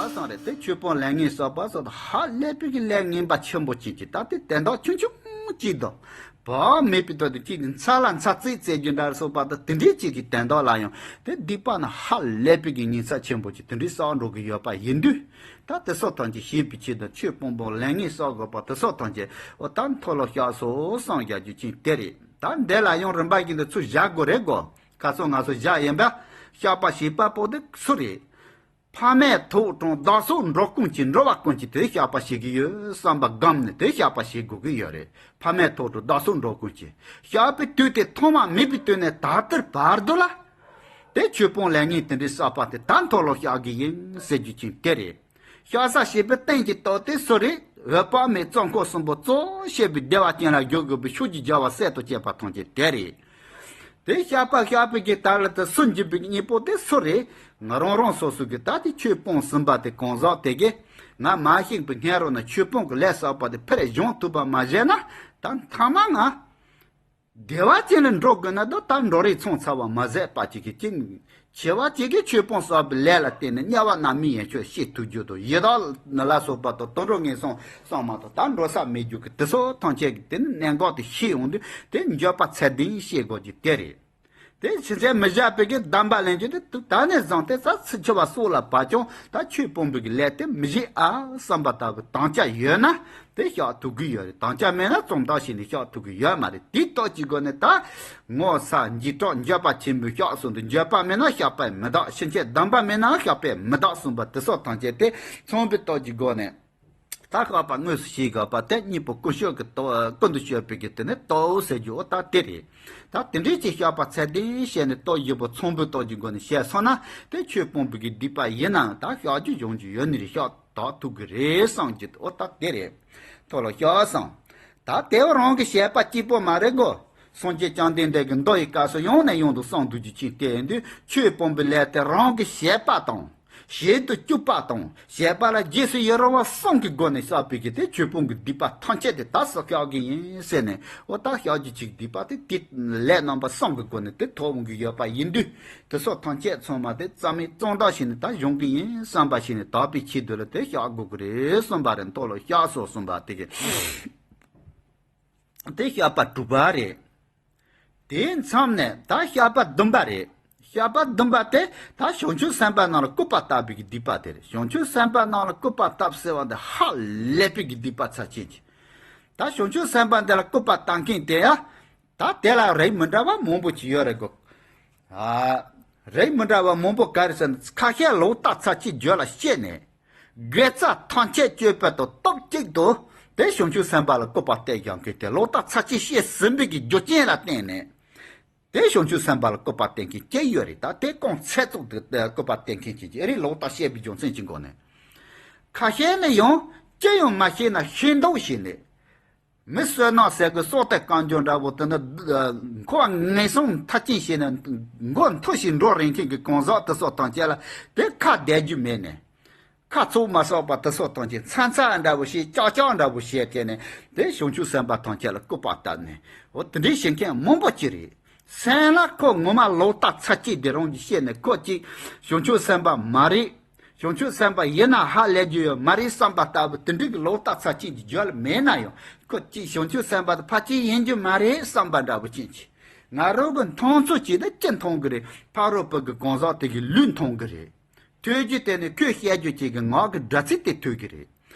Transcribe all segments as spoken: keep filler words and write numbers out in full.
ཨ་སང་རེད། དེ་ཆོས་སྤོང་ལས་ངན་བསགས་པ་སོགས་ཧ་ལས་པའི་གི་ལས་ངན་པ་ཆེན་པོ་ཅན་གྱི་ད་དེ་དོན་དག་ཆུང་ཆུང་གཅིག་དང་། བག་མེད་པའི་དོན་དུ་གཅིག་ནི་མཚར་ལ་མཚར་རྩེད་རྩེད་རྒྱུ་འདྲ་སོགས་པ་དང་དེ་འདྲའི་གཅིག་གི་དོན་དག་ལ་ཡང་དེ་སྡིག་པ་ནི་ཧ་ལས་པའི་གི་ཉེན་ཚབས་ཆེན་པོ་ཅིག་དེ་འདྲའི་བསགས་འགྲོ་གི་ཡོད་པ་ཡིན་དུས། ད་དེ་སོགས་ཐམས་ཅད་ཞི་བའི་ཆེད་དུ་ཆོས་སྤོང་སྤོང་ལས་ངན་བསགས་དགོས་པ་དེ་སོགས་ཐམས་ཅད་འོ་ད་མཐོལ་ལོ་བཤགས་སོ་གསུངས་བཞག་རྒྱུ་ཅན་དེ་རེད། ད་འདི་ལ་ཡང་རིམ་པ་བཞིན་དུ་ཚུར་བཞག་དགོས་རེད་གོ། ཁ་སང་ང་ཚོ་བཞག་ཡིན་པ། བཤགས་པ་བྱེད་པ་པོ་དེ་སུ་རེད། ཕ་མས་ཐོག་དྲངས་བདག་སོགས་འགྲོ་ཀུན་གྱི་འགྲོ་བ་ཀུན་གྱི་དེ་བཤགས་པ་བྱེད་ཀྱི་ཡོད་བསམ་པ་བསྒོམས་ནས་དེ་བཤགས་པ་བྱེད་དགོས་ཀྱི་ཡོད་རེད། ཕ་མས་ཐོག་དྲངས་བདག་སོགས་འགྲོ་ཀུན་གྱི་བཤགས་པའི་དུས་དེ་ཐོག་མ་མེད་པའི་དུས་ནས་ད་ལྟར་བར་དུ་ལ། དེ་ཆོས་སྤོང་ལས་ངན་དེ་འདྲའི་བསགས་པ་དེ་ད་མཐོལ་ལོ་བཤགས་ཀྱི་ཡིན་ཟེར་རྒྱུ་ཅན་དེ་རེད། བཤགས་ས་བྱེད་པའི་རྟེན་གྱི་རྟོག་དེ་སུ་རེད། འོད་དཔག་མེད་གཙོ་འཁོར་གསུམ་པོ་གཙོ་བོ་བྱེད་པའི་བདེ་བ་ཅན་ལ་འཇུག་དགོས་པའི་ཕྱོགས་ཀྱི་རྒྱལ་བ་སྲས་དང་བཅས་པ་ཐམས་ཅད་དེ་རེད། དེ་བཤགས་པ་བཤགས་པའི་གི་དར་ལ་དེ་སུ་འཇུག་པའི་གཉེན་པོ་དེ་སུ་རེད། ང་རང་རང་སོ་སོ་གི་ད་དེ་ཆོས་སྤོང་ཟིན་པ་དེ་གང་ཟག་དེ་གས་ང་མ་ཤེས་པའི་སྔ་རོལ་ན་ཆོས་སྤོང་གི་ལས་བསགས་པ་དེ་ཕར་སྦྱོང་ཐུབ་པ་མ་བྱས་ན་ད་མཐའ་མ་ང་བདེ་བ་ཅན་ལ་འགྲོ་དགོས་ན་ད་ད་འགྲོ་རེས་མཚུངས་ཚར་བ་མ་ཟད་པ་ཅིག་གི་ཅིག་བྱེ་བ་ཅིག་གིས་ཆོས་སྤོང་བསགས་པའི་ལས་ལ་བརྟེན་ནས་དམྱལ་བ་རྣམ་སྨིན་ཡན་ཆོད་ཤེས་ཐུབ་རྒྱུ་དང་ཡི་དྭགས་ལ་སོགས་པ་དང་དུད་འགྲོ་ངན་སོང་གསང་མ་དང་ད་འགྲོ་ས་མེད་རྒྱུ་གི་དེ་སོགས་ཐམས་ཅད་ཀྱི་དེ་ནི་གནད་འགག་དེ་ཤེས་ཡོང་དུས་དེ་འགྱོད་པ་ཚད་ལྡན་ཤེས་དགོས་ཀྱི་དེ་རེད། དེ་ཕྱིན་ཆད་མི་བཞག་པའི་གི་གདམས་པ་ལེན་རྒྱུ་དེ་དུས་ད་ནས་བཟུང་སྟེ་ས་ཚིག་འཆི་བ་སྲོག་ལ་བབ་ཀྱང་ད་ཆོས་སྤོང་པའི་གི་ལས་དེ་མི་བྱེད་ཨ་བསམ་པ་ལྟ་བུ་དམ་བཅའ་ཡོད་ན་དེ་བཤགས་ཐུབ་ཀྱི་ཡོད་རེད། དམ་བཅའ་མེད་ན་བཙོན་བདག་བྱས་ནས་བཤགས་ཐུབ་ཀྱི་ཡོད་མ་རེད། དེའི་སྟོབས་ཀྱི་སྒོ་ནས་ད་ངོ་ཚ་འཇིགས་སྐྲག་འགྱོད་པ་ཆེན་པོས་བཤགས་སོང་དུས་འགྱོད་པ་མེད་ན་བཤགས་པས་མི་དག་ཕྱིན་ཆད་གདམས་པ་མེད་ན་བཤགས་པས་མི་དག་གསུངས་པ་དེ་སོགས་ཐམས་ཅད་དེ་མཚོན་པའི་སྟོབས་ཀྱི་སྒོ་ནས། ད་བཤགས་པ་དངོས་སུ་བྱེད་དགོས་པ་དེ་གཉེན་པོ་ཀུན་སྤྱོད་ཀྱི་སྟོབས་ཀུན་ཏུ་སྤྱོད་པའི་གི་དེ་ནི་སྟོབས་ཟེར་རྒྱུ་འོ་ད་དེ་རེད། ད་དེ་འདྲའི་ཅིག་བཤགས་པ་ཚད་ལྡན་བྱས་ནས་སྟོབས་བཞི་པོ་ཚོམ་བུའི་སྟོབས་ཀྱི་སྒོ་ནས་བྱས་སོང་ན་དེ་ཆོས་སྤོང་པའི་གི་སྡིག་པ་ཡིན་ནའང་ད་བཤགས་རྒྱུ་སྦྱོང་རྒྱུ་ཡོད་ནི་རེད། བཤགས་དག་ཐུབ་གི་རེད་བསམ་རྒྱུ་འོ་ད་དེ་རེད། མཐོལ་ལོ་བཤགས་སོང་། ད་དེ་རང་གི་བྱས་པ་གཅིག་པོ་མ་རེད་གོ། སངས་རྒྱས་བཅོམ་ལྡན་འདས་ཀྱིས་མདོ་ཡི་སྐབས་སུ་ཡང་ནས་ཡང་དུ་གསུངས་འདུག་རྒྱུ་ཅན་དེ་ཡིན་དུས་ཆོས་སྤོང་པའི་ལས་དེ་རང་གི་བྱས་པ་དང་། བྱེད་དུ་བཅུག་པ་དང་བྱས་པ་ལ་རྗེས་སུ་ཡི་རང་བ་གསུམ་གྱི་སྒོ་ནས་བསགས་པའི་གི་དེ་ཆོས་སྤོང་གི་སྡིག་པ་ཐམས་ཅད་དེ་ད་སུ་བཤགས་ཀྱི་ཡིན་ཟེར་ནས་འོ་ད་བཤགས་རྒྱུ་ཅིག་སྡིག་པ་དེ་དེ་ལས་རྣམ་པ་གསུམ་གྱི་སྒོ་ནས་དེ་ཐོབ་འོང་གི་ཡོད་པ་ཡིན་དུས་དེ་སོགས་ཐམས་ཅད་ཚང་མ་དེ་རྩ་མེད་བཙོན་བདག་བྱས་ནས་ད་སྦྱོང་གི་ཡིན་བསམ་པ་བྱས་ནས་དག་པའི་ཆེད་དུ་ལ་དེ་བཤགས་དགོས་ཀྱི་རེད་གསུངས་པ་རེད། མཐོལ་ལོ་བཤགས་སོ་གསུངས་པ་དེ་གི་དེ་བཤགས་པ་དྲུག་པ་རེད། དེའི་མཚམས་ནས་ད་བཤགས་པ་བདུན་པ་རེད། བཤགས་པ་བདུན་པ་དེ་ད་བྱང་ཆུབ་སེམས་དཔའ་རྣམས་ལ་སྐུར་པ་བཏབ་པའི་གི་སྡིག་པ་དེ་རེད། བྱང་ཆུབ་སེམས་དཔའ་རྣམས་ལ་སྐུར་པ་བཏབ་ཟེར་བ་འདི་ཧ་ལས་པའི་གི་སྡིག་པ་ཚབས་ཆེན་གྱི། ད་བྱང་ཆུབ་སེམས་དཔའ་འདི་ལ་སྐུར་པ་བཏབ་མཁན་དེ་ཡ། ད་དེ་ལ་རིགས་མི་འདྲ་བ་མང་པོ་ཅིག་ཡོད་རེད་གོ། ཨ། རིགས་མི་འདྲ་བ་མང་པོ་ག་རེ་ཟེར་ན་ཁ་ཤས་ལོག་ལྟ་ཚར་གཅིག་རྒྱུད་ལ་སྐྱེས་ནས། དགེ་རྩ་ཐམས་ཅད་སྤྱོད་པ་དང་སྟོབས་གཅིག་ཏུ་དེ་བྱང་ཆུབ་སེམས་དཔའ་ལ་སྐུར་པ་བཏབ་སྦྱང་མཁན་དེ་ལོག་ལྟ་ཚར་གཅིག་སྐྱེས་ཟིན་པའི་གི་རྒྱུ་རྐྱེན་ལ་བརྟེན་ནས། དེ་བྱང་ཆུབ་སེམས་དཔའ་ལ་སྐུར་པ་བཏབ་མཁན་སྐྱེས་ཡོད་རེད། ད་དེ་གང་ཚད་ཐུབ་དེ་སྐུར་པ་བཏབ་མཁན་ཅིག་ཅིག་རེད། ལོག་ལྟ་བཤད་པའི་རྒྱུ་མཚན་གྱི་སྒོ་ནས། ཁ་ཤས་ནི་ཡང་ཅི་ཡང་མ་ཤེས་ན་ཤེས་མདོག་བྱས་ནས། མི་བསོད་ནམས་ཟེར་གི་སྲོག་གཏད་གང་རྒྱུ་འདྲ་བོ་དེ་ནི་འཁོར་བ་ངན་སོང་མཐར་ཕྱིན་བྱས་ནས་མགོ་མཐོ་ཞིང་འགྲོ་རན་མཁན་གྱི་གང་ཟག་དེ་སོགས་ཐམས་ཅད་ལ་དེ་ཁ་བདེ་རྒྱུ་མེད་ནས། ཁ་ཚུགས་མ་སོགས་པ་དེ་སོགས་ཐམས་ཅད་མཚན་ཚ་འདྲ་བོ་བྱས་ཀྱག་ཀྱག་འདྲ་བོ་བྱས་བྱས་ནས་དེ་བྱང་ཆུབ་སེམས་དཔའ་ཐམས་ཅད་ལ་སྐུར་པ་བཏབ་ནས་འོ་དེ་འདྲའི་བྱེད་མཁན་མང་པོ་ཅིག་རེད། སེམས་ལ་ཁོ་ངོ་མ་ལོག་ལྟ་ཚར་གཅིག་དེ་རང་གིས་ཤེས་ནས་ཁོ་གཅིག་བྱང་ཆུབ་སེམས་དཔའ་མ་རེད། བྱང་ཆུབ་སེམས་དཔའ་ཡིན་ན་ཧ་ལས་རྒྱུ་ཡོད་མ་རེད་བསམ་པ་ལྟ་བུ་དེ་འདྲའི་གི་ལོག་ལྟ་ཚར་གཅིག་གི་རྒྱུད་ལ་མེད་ན་ཡང་ཁོ་གཅིག་བྱང་ཆུབ་སེམས་དཔའ་དེ་ཕལ་ཆེར་ཡིན་རྒྱུ་མ་རེད་བསམ་པ་འདྲ་བོ་ཅན་གྱི་ང་རང་གི་མཐོང་ཚུལ་གྱིས་ནི་ཅི་མཐོང་གི་རེད། ཕ་རོལ་པོ་གི་གང་ཟག་དེ་གི་ལུས་མཐོང་གི་རེད། ཐོས་རྒྱུ་དེ་ནི་ཁོས་བཤད་རྒྱུ་ཅིག་གི་ངག་གི་སྒྲ་ཚིག་དེ་ཐོས་ཀྱི་རེད།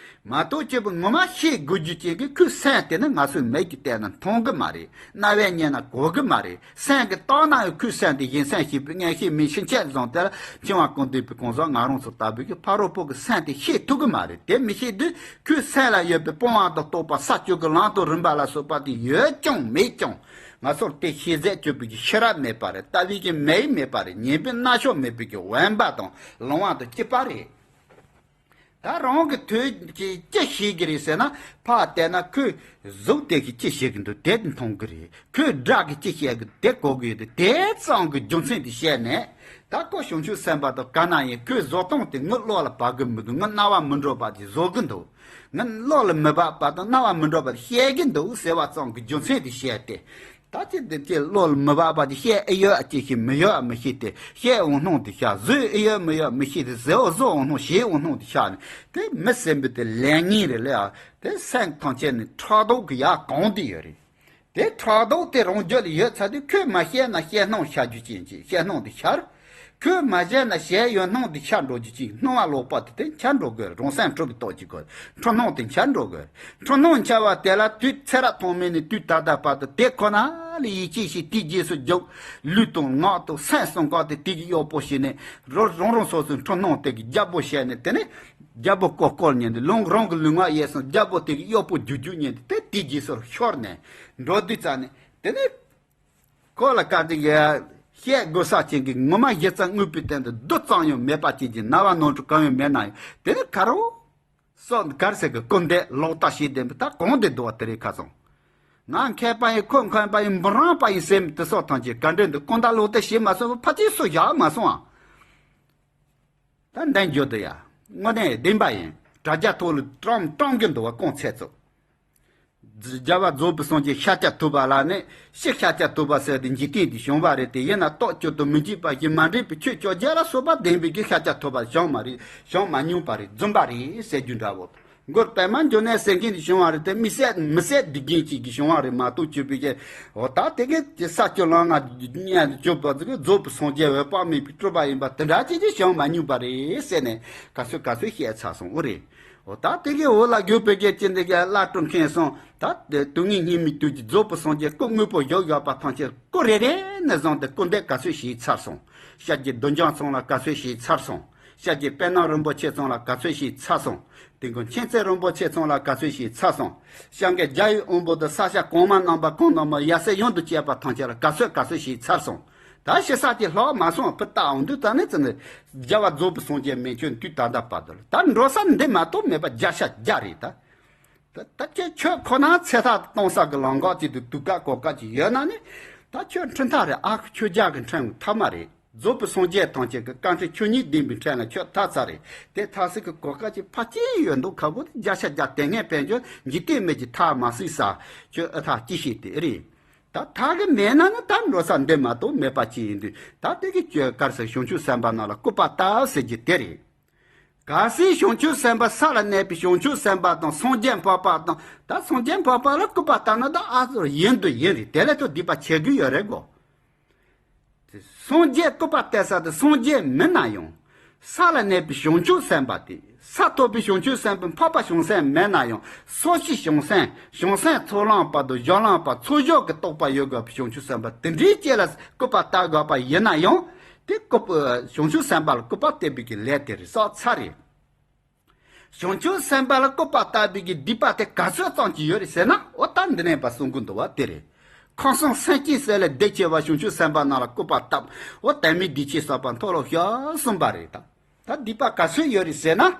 མ་གཏོགས་སྐྱེས་བུ་ངོ་མ་ཤེས་དགོས་རྒྱུ་ཅན་གྱི་ཁོའི་སེམས་དེ་ནི་ང་ཚོའི་མིག་གིས་བལྟས་ན་མཐོང་གི་མ་རེད། རྣ་བས་ཉན་ན་གོ་གི་མ་རེད། སེམས་ཀྱིས་བཏང་ན་ཡང་ཁོའི་སེམས་དེ་གཞན་སེམས་ཤེས་པའི་མངོན་ཤེས་མེད་ཕྱིན་ཆད་བཟུང་སྟེ་འཆིང་བ་ཀུན་ལྡན་པའི་གང་ཟག་ང་རང་ཚོ་ལྟ་བུ་གི་ཕ་རོལ་པོ་གི་སེམས་དེ་ཤེས་ཐུབ་གི་མ་རེད། དེ་མི་ཤེས་དུས་ཁོའི་སེམས་ལ་ཡོད་པའི་སྤོང་བ་དང་རྟོགས་པ་ས་བཅུ་གི་ལམ་དང་རིམ་པ་ལ་སོགས་པ་དེ་ཡོད་ཀྱང་མེད་ཀྱང་ང་ཚོར་དེ་ཤེས་ཚད་གཅོད་པའི་གི་ཤེས་རབ་མེད་པ་རེད། ལྟ་བའི་གི་མིག་མེད་པ་རེད། ཉན་པའི་རྣ་མཆོག་མེད་པའི་གི་དབེན་པ་དང་ལོང་བ་དང་སྐྱིད་པ་རེད། ད་རང་གི་དོན་གྱིས་ཅི་ཤེས་ཀྱི་རེད་ཟེར་ན་ཕར་བལྟས་ན་ཁོས་གཟུགས་དེ་གིས་ཅི་བྱེད་ཀྱི་འདུག་དེ་མཐོང་གི་རེད། ཁོས་སྒྲ་གིས་ཅི་བཤད་ཀྱི་འདུག་དེ་གོ་གི་ཡོད་དེ་དེ་ཙམ་གྱི་རྒྱུ་མཚན་དེ་བཤད་ནས་ད་ཁོ་བྱང་ཆུབ་སེམས་དཔའ་དང་ག་ན་ཡིན་ཁོའི་བཟོ་སྟངས་དེ་ངའི་བློ་ལ་བབ་གི་མི་འདུག་ངའི་རྣ་བ་མི་འགྲོ་བ་དེ་བཟོ་གི་འདུག་ངའི་བློ་ལ་མི་བབ་པ་དང་རྣ་བ་མི་འགྲོ་བ་དེ་བཤད་གི་འདུག་ཟེར་བ་ཙམ་གྱི་རྒྱུ་མཚན་དེ་བཤད་དེ། ད་ཅི་འདི་ཅི་བློ་ལ་མི་བབ་པ་དེ་བཤད་ཨེ་ཡོད་ཨ་ཅི་ཞིག་མི་ཡོད་ཨ་མི་ཤེས་ཏེ། བཤད་འོང་སྣང་དེ་ཤར། བཟོས་ཨེ་ཡོད་མི་ཡོད་མི་ཤེས་ཏེ། བཟོས་འོང་བཟོ་འོང་སྣང་བྱས་འོང་སྣང་དེ་ཤར་ནས། དེ་མི་སེམས་པའི་དེ་ལས་ངན་རེད་ལས་ཨ། དེ་སེམས་ཐམས་ཅད་ནས་ཕྲག་དོག་གི་ཡར་གང་དེ་ཡོད་རེད། དེ་ཕྲག་དོག་དེ་རང་རྒྱུད་ལ་ཡོད་ཚར་དུས། ཁོས་མ་བཤད་ན་བཤད་སྣང་ཤར་རྒྱུ་ཅན་གྱི་བཤད་སྣང་དེ་ཤར། ཁོས་མ་བཤད་ན་བཤད་ཡོད་སྣང་དེ་ཤར་འགྲོ་རྒྱུ་ཅན། སྣང་བ་ལོག་པ་དེ་དེ་འཆར་འགྲོ་དགོས། རང་སེམས་འཁྲུལ་གྱི་རྟོག་གཅིག་དགོས། འཁྲུལ་སྣང་དེ་འཆར་འགྲོ་དགོས། འཁྲུལ་སྣང་འཆར་བ་དེ་ལ་དུས་ཚེ་རབས་ཐོག་མེད་ནས་དུས་ད་ལྟ་བར་དུ་དེ་ཁོ་ན་ལ་ཡིད་ཆེས་བྱས། དེའི་རྗེས་སུ་རྒྱུགས། ལུས་དང་ངག་དང་སེམས་གསུམ་ཀ་དེ་དེ་གི་གཡོག་པོ་བྱས་ནས། རང་རང་རང་སོ་སོའི་འཁྲུལ་སྣང་དེ་གི་རྒྱལ་པོ་བྱས་ནས། དེ་ནས་རྒྱལ་པོ་བསྐོར་བསྐོར་ཉན་ནས། རང་རང་གི་ལུས་ངག་ཡིད་གསུམ་རྒྱལ་པོ་དེ་གི་གཡོག་པོ་རྒྱུག་རྒྱུག་ཉན་ཏེ། དེ་དེའི་རྗེས་སུ་ཤོར་ནས་འགྲོ་དུས་ཙ་ནས། དེ་ནས་ཁོ་ལ་བཀའ་དྲིན་གྱིས་བཤད་དགོས་ས་ཅན་གྱི་ངོ་མ་གཞི་རྩ་དངོས་པོའི་སྟེང་དུ་རྡོ་ཙམ་ཡང་མེད་པ་ཅན་གྱི་རྣ་བ་ནོར་འཁྲུལ་གང་ཡང་མེད་ན་ཡང་། དེ་ནི་ག་རེ་སོགས་གར་ཟེར་གི་སྐུར་འདེབས་ལོག་ལྟ་བྱེད་བསྡད་པ་ད་གང་དེ་འདུག་བ། དེ་རེད་ཁ་སང་ང་མཁས་པ་ཡིན། ཁོ་མཁས་པ་ཡིན། འབུམ་རམས་པ་ཡིན་ཟེར་མི་དེ་སོགས་ཐམས་ཅད་ག་འདྲ་འདུག་སྐུར་འདེབས་ལོག་ལྟ་བྱེད་མ་སོང་བ། ཕལ་ཆེར་སུ་བཞག་མ་སོང་ཨ། ད་འདན་འཇོག་དུ་ཡ། དངོས་གནས་བདེན་པ་ཡིན། དྲ་རྒྱ་ཐོག་ལ་བཀྲམ་བཀྲམ་གི་འདུག་བ། གོང་ཚད་ཚོ། རྒྱལ་བ་རྫོགས་པའི་སངས་རྒྱས་ཤཱཀྱ་ཐུབ་པ་ལ་ནི་ཕྱིས་ཤཱཀྱ་ཐུབ་པ་ཟེར་ཏེ་འཇིག་རྟེན་དུ་བྱུང་བ་རེད་དེ། ཡིན་ན་རྟོག་བཅས་དང་མི་འཇིགས་པ་བཞི། མ་འདྲེས་པའི་ཆོས་བཅོ་བརྒྱད་ལ་སོགས་པ་ལྡན་པའི་གི་ཤཱཀྱ་ཐུབ་པ་བྱུང་མ་རེད། བྱུང་མ་མྱོང་བ་རེད། རྫུན་པ་རེད་ཟེར་རྒྱུ་འདྲ་བོ། མགོན་པདྨ་འབྱུང་གནས་ཟེར་མཁན་གྱི་བྱུང་བ་རེད་དེ། མི་ཟད་མི་ཟད་སྡིག་རྒན་གཅིག་གི་བྱུང་བ་རེད་མ་གཏོགས། བཅོས་པའི་གི་འོ་ད་དེ་གི་ས་བཅུ་ལམ་ལྔ་བཅུ་པ་ཟེར་གི་རྫོགས་པའི་སངས་རྒྱས་འོད་དཔག་མེད་པའི་སྤྲུལ་པ་ཡིན་པ་དེ་འདྲ་ཅིག་ཅིག་བྱུང་མ་མྱོང་བ་རེད་ཟེར་ནས་ག་ཚོད་ག་ཚོད་བཤད་ཚར་སོང་། འོ་རེད། འོ་ད་དེ་གི་འོ་ལ་གྱུར་པའི་གི་ཅི་འདི་གི་བླ་སྤྲུལ་མཁན་སོང་། ད་དེ་དུས་ངན་སྙིགས་མའི་དུས་ཀྱི་རྫོགས་པའི་སངས་རྒྱས་སྐུ་དངོས་པོ་བཞུགས་ཡོད་པ་ཐམས་ཅད་སྐུ་རེ་རེ་ནས་བཟུང་སྟེ་སྐུར་འདེབས་ག་ཚོད་བྱས་ཚར་སོང་། ཤཱཀྱའི་གདུལ་བྱ་ཚང་ལ་ག་ཚོད་བྱས་ཚར་སོང་། ཤཱཀྱའི་དཔལ་ནཱ་རིན་པོ་ཆེ་ཚང་ལ་ག་ཚོད་བྱས་ཚར་སོང་། དེ་མགོན་མཁྱེན་བརྩེ་རིན་པོ་ཆེ་ཚང་ལ་ག་ཚོད་བྱས་ཚར་སོང་། ཤཱཀྱ་རྒྱལ་བའི་དབང་པོ་དང་ས་སྐྱ་གོང་མ་རྣམ་པ་གང་རྣམས་ཡབ་སྲས་ཡོངས་སུ་བཅས་པ་ཐམས་ཅད་ལ་ག་ཚོད་ག་ཚོད་བྱས་ཚར་སོང་། ད་ཕྱི་ས་ཅིག་ལྷག་མ་སོང་བ། ཕུ་བཏགས་འོང་དུས་ད་ནི་ཙི་ནི་རྒྱལ་བ་རྫོགས་པའི་སངས་རྒྱས་མན་ཆད་དུས་ད་ལྟ་བར་དུ་ལ་ད་འགྲོ་ས་འདི་མ་གཏོགས་མེད་པ་བརྒྱ་ཆ་བརྒྱ་རེད་ད། ད་ད་ཁྱོད་ཁྱོད་ཁོ་ན་ཚེ་ཐག་གཏོང་ས་གི་ལམ་ཁ་ཅིག་ཏུ་དུས་སྐབས་གོ་སྐབས་ཅིག་ཡོད་ན་ནི། ད་ཁྱོད་འཕྲིན་ཐག་རེད་ཨ། ཁྱོད་རྒྱ་གི་འཕྲིན་ཐག་མ་རེད། རྫོགས་པའི་སངས་རྒྱས་ཐམས་ཅད་ཀྱི་བཀའ་དྲིན་ཆོས་ཉིད་བདེན་པའི་འཕྲིན་ལ་ཁྱོད་ཐག་ཚར་རེད། དེ་ཐག་ཟིག་གི་གོ་སྐབས་ཅིག་ཕལ་ཆེར་ཡོད་མདོག་ཁ་པོ་དེ་བརྒྱ་ཆ་བརྒྱ་དེ་ངས་ཕན་ཆོད་འཇིག་རྟེན་མི་གྱི་ཐག་མ་ཟིག་ས། ཁྱོད་ཨ་ཐག་ཅི་ཤེས་དེ་རེད། ད་ཐག་གི་མེད་ན་ནི་ད་འགྲོ་ས་འདི་མ་གཏོགས་མེད་པ་ཅི་ཡིན་དུས། ད་དེ་གི་ཁྱོད་གར་སོང་བྱང་ཆུབ་སེམས་དཔའ་རྣམས་ལ་སྐུར་པ་བཏབ་ཟེར་རྒྱུ་དེ་རེད། གལ་སྲིད་བྱང་ཆུབ་སེམས་དཔའ་ས་ལ་གནས་པའི་བྱང་ཆུབ་སེམས་དཔའ་དང་སངས་རྒྱས་འཕགས་པ་དང་། ད་སངས་རྒྱས་འཕགས་པ་ལ་སྐུར་པ་བཏབ་ན་ད་ཨ་ཟོར་ཡིན་དུ་ཡིན་རེད། དེ་ལས་ཐོག་སྡིག་པ་ཆེ་གི་ཡོད་རེད་གོ། སངས་རྒྱས་སྐུར་པ་བཏབ་ས་དེ་སངས་རྒྱས་མིན་ན་ཡང་། ས་ལ་གནས་པའི་བྱང་ཆུབ་སེམས་དཔའ་དེ། ས་ཐོབ་པའི་བྱང་ཆུབ་སེམས་དཔའི་འཕགས་པ་བྱང་སེམས་མིན་ན་ཡང་། སོ་སྐྱེ་བྱང་སེམས། བྱང་སེམས་ཚོགས་ལམ་པ་དང་སྦྱོར་ལམ་པ་ཚོགས་སྦྱོར་གྱི་རྟོགས་པ་ཡོད་དགོས་པའི་བྱང་ཆུབ་སེམས་དཔའ་དེ་འདྲའི་ཅིག་ལ་སྐུར་པ་བཏབ་དགོས་པ་ཡིན་ན་ཡང་། དེ་སྐུར་པ་བྱང་ཆུབ་སེམས་དཔའ་ལ་སྐུར་པ་བཏབ་པའི་གི་ལས་དེ་རེད་བསགས་ཚར་རེད། བྱང་ཆུབ་སེམས་དཔའ་ལ་སྐུར་པ་བཏབ་པའི་གི་སྡིག་པ་དེ་ག་ཚོད་ཙམ་ཅིག་ཡོད་རེད་ཟེར་ན། འོ་ད་འདི་ནས་པ་གསུང་གི་འདུག་བ་དེ་རེད། ཁམས་གསུམ་སེམས་ཅན་བསད་ལས་སྡིག་ཆེ་བ་བྱང་ཆུབ་སེམས་དཔའ་རྣམས་ལ་སྐུར་པ་བཏབ། འོ་དམ་པའི་སྡིག་ཆེན་བསགས་པ་མཐོལ་ལོ་བཤགས་གསུངས་པ་རེད་ད། ད་སྡིག་པ་ག་ཚོད་ཡོད་རེད་ཟེར་ན།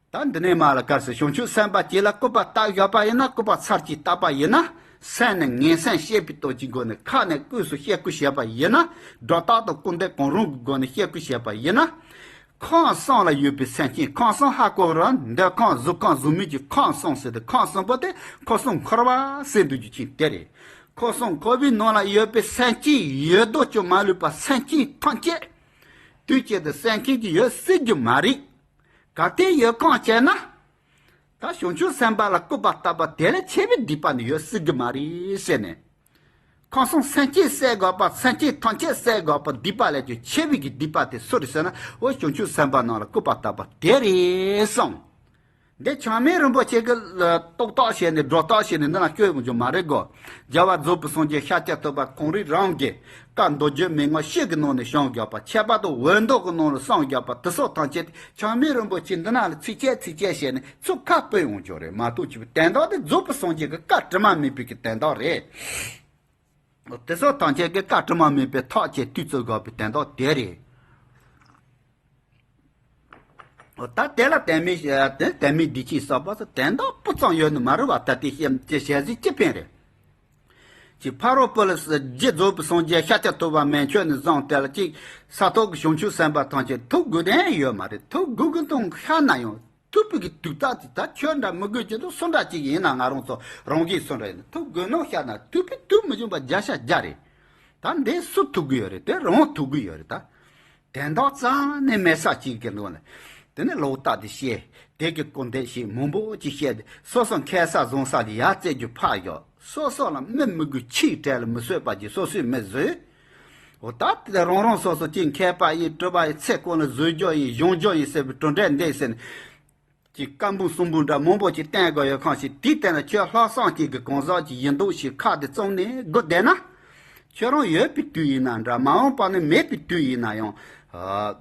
ད་འདི་ནས་མ་ལ་གར་སོང་བྱང་ཆུབ་སེམས་དཔའ་ཅིག་ལ་སྐུར་པ་བཏབ་ཡོད་པ་ཡིན་ན། སྐུར་པ་ཚར་གཅིག་བཏབ་པ་ཡིན་ན། སེམས་ནི་ངན་སེམས་བསྐྱེད་པའི་སྟོབས་ཀྱི་སྒོ་ནས། ཁ་ནས་དངོས་སུ་བཤད་ཁུལ་བྱས་པ་ཡིན་ན། སྒྲོ་བཏགས་དང་སྐུར་འདེབས་གང་རུང་གི་སྒོ་ནས་བཤད་ཁུལ་བྱས་པ་ཡིན་ན། ཁམས་གསུམ་ལ་ཡོད་པའི་སེམས་ཅན། ཁམས་གསུམ་ཧ་གོ་ར། འདོད་ཁམས་གཟུགས་ཁམས་གཟུགས་མེད་ཀྱི་ཁམས་གསུམ་ཟེར་ཏེ། ཁམས་གསུམ་པོ་དེ་ཁམས་གསུམ་འཁོར་བ་ཟེར་འདུག་རྒྱུ་ཅན་དེ་རེད། ཁམས་གསུམ་འཁོར་བའི་ནང་ལ་ཡོད་པའི་སེམས་ཅན་ཡོད་དོ་ཅོག་མ་ལུས་པ་སེམས་ཅན་ཐམས་ཅད་དུས་གཅིག་ཏུ་བསད་མཁན་གྱི་ཡོད་སྲིད་རྒྱུ་མ་རེད། གལ་ཏེ་ཡོད་ཁུལ་བྱས་ན། ད་བྱང་ཆུབ་སེམས་དཔའ་ལ་སྐུར་པ་བཏབ་པ་དེ་ལས་ཆེ་བའི་སྡིག་པ་ནི་ཡོད་སྲིད་རྒྱུ་མ་རེད་ཟེར་ནས། ཁམས་གསུམ་སེམས་ཅན་བསད་དགོས་པ། སེམས་ཅན་ཐམས་ཅད་བསད་དགོས་པ། སྡིག་པ་ལས་ཀྱང་ཆེ་བའི་གི་སྡིག་པ་དེ་སུ་རེད་ཟེར་ན། འོ་བྱང་ཆུབ་སེམས་དཔའ་རྣམས་ལ་སྐུར་པ་བཏབ་པ་དེ་རེད་གསུངས། འདི་ཆགས་མེད་རིན་པོ་ཆེ་གི་རྟོགས་བཏགས་བྱས་ནས་སྒྲོ་བཏགས་བྱས་ནས་འདི་ན་སྐྱོན་ཡོང་རྒྱུ་མ་རེད་གོ། རྒྱལ་བ་རྫོགས་པའི་སངས་རྒྱས་ཤཱཀྱ་ཐུབ་པ་གངས་རི་རང་གི་བཀའ་མདོ་རྒྱུད་མན་ངག་བཞི་གི་ནང་ནས་བྱུང་དགོས་པ། ཁྱད་པར་དུ་འོད་མདོ་གི་ནང་ལ་གསུངས་དགོས་པ་དེ་སོགས་ཐམས་ཅད་དེ་ཆགས་མེད་རིན་པོ་ཆེ་འདི་ན་ལ་ཚིགས་བཅད་ཚིགས་བཅད་བྱས་ནས་ཚུར་ཁ་སྤོས་ཡོང་རྒྱུ་རེད་མ་གཏོགས། ཆོས་པའི་དོན་དག་དེ་རྫོགས་པའི་སངས་རྒྱས་ཀྱི་བཀའ་དྲི་མ་མེད་པའི་གི་དོན་དག་རེད། དེ་སོགས་ཐམས་ཅད་ཀྱི་བཀའ་དྲི་མ་མེད་པའི་ཐག་བཅད་དུས་ཚོད་དགོས་པའི་དོན་དག་དེ་རེད། ད་དེ་ལ་དོན་མེད་དེ་དོན་མེད་སྡིག་ཆེན་བསགས་པ་ཟེར་དོན་དག་སྤུ་ཙམ་ཡོད་ནི་མ་རེད་བ། ད་དེ་བཤད་ཅི་བཤད་ཟིག་ཅི་ཕན་རེད། ཅིག་ཕ་རོལ་པོ་ལ་རྗེ་རྫོགས་པའི་སངས་རྒྱས་ཤཱཀྱ་ཐུབ་པ་མན་ཆད་ནས་བཟུང་དེ་ལ་ཅིག་ས་ཐོབ་ཀྱི་བྱང་ཆུབ་སེམས་དཔའ་ཐམས་ཅད་ཐུགས་དགོས་དོན་ཡོད་མ་རེད། ཐུགས་དགོས་ཀྱི་འདུག་ཤ་ན་ཡང་། ཐུབ་པའི་གི་དུག་རྟགས་དེ་ད་ཁྱོད་འདྲ་མི་དགོས་ཀྱི་འདུག་སུ་འདྲ་ཅིག་ཡིན་ན་ང་རང་ཚོ་རང་གིས་སུ་འདྲ་ཡིན་ན་ཐུབ་དགོས་ནོ་ཤ་ན་ཐུབ་པའི་དུག་མི་འཇོམས་པ་བརྒྱ་ཆ་བརྒྱ་རེད། ད་འདི་སུ་ཐུབ་གི་ཡོད་རེད། དེ་རང་ཐུབ་གི་ཡོད་རེད་ད། དེ་འདྲ་རྩ་ནས་མེད་ས་ཅིག་གི་ལོ་ནས། དེ་ནས་ལོག་ལྟ་དེ་བཤད། དེ་གི་སྐུར་འདེབས་བྱེད་མང་པོ་ཅིག་བཤད་དེ་སོ་སོ་མཁས་ས་བཟང་ས་ལ་ཡར་བཙལ་རྒྱུ་ཕར་བཞག་སོ་སོ་ལ་མི་མི་དགོས་ཆིག་བྲལ་ལ་མི་བཟོད་པ་ཅིག་སོ་སོས་མི་བཟོད། འོ་ད་དེ་རང་རང་སོ་སོ་ཅིག་མཁས་པ་ཡིན་གྲུབ་པ་ཡིན་ཚེ་གང་ལ་བཟོད་རྒྱུ་ཡིན་གཞོང་རྒྱུ་ཡིན་ཟེར་བའི་གྲུབ་འབྲས་འདེབས་ཟེར་ནས། ཀྱི་བཀའ་འབུམ་གསུང་འབུམ་འདྲ་མང་པོ་ཅིག་བསྟན་དགོས་ཡོད་ཁང་ཞིག་དེའི་སྟེང་ལ་ཁྱོད་ལྷག་བསམ་ཅིག་གི་གང་ཟག་ཅིག་ཡིན་མདོག་ཞིག་ཁ་དེ་བཙུམ་ནས་སྒུག་བསྡད་ན། ཁྱོད་རང་ཡོད་པའི་དུས་ཡིན་ན་འདྲ་མ་འོངས་པ་ནི་མེད་པའི་དུས་ཡིན་ན་ཡང་། ཨ།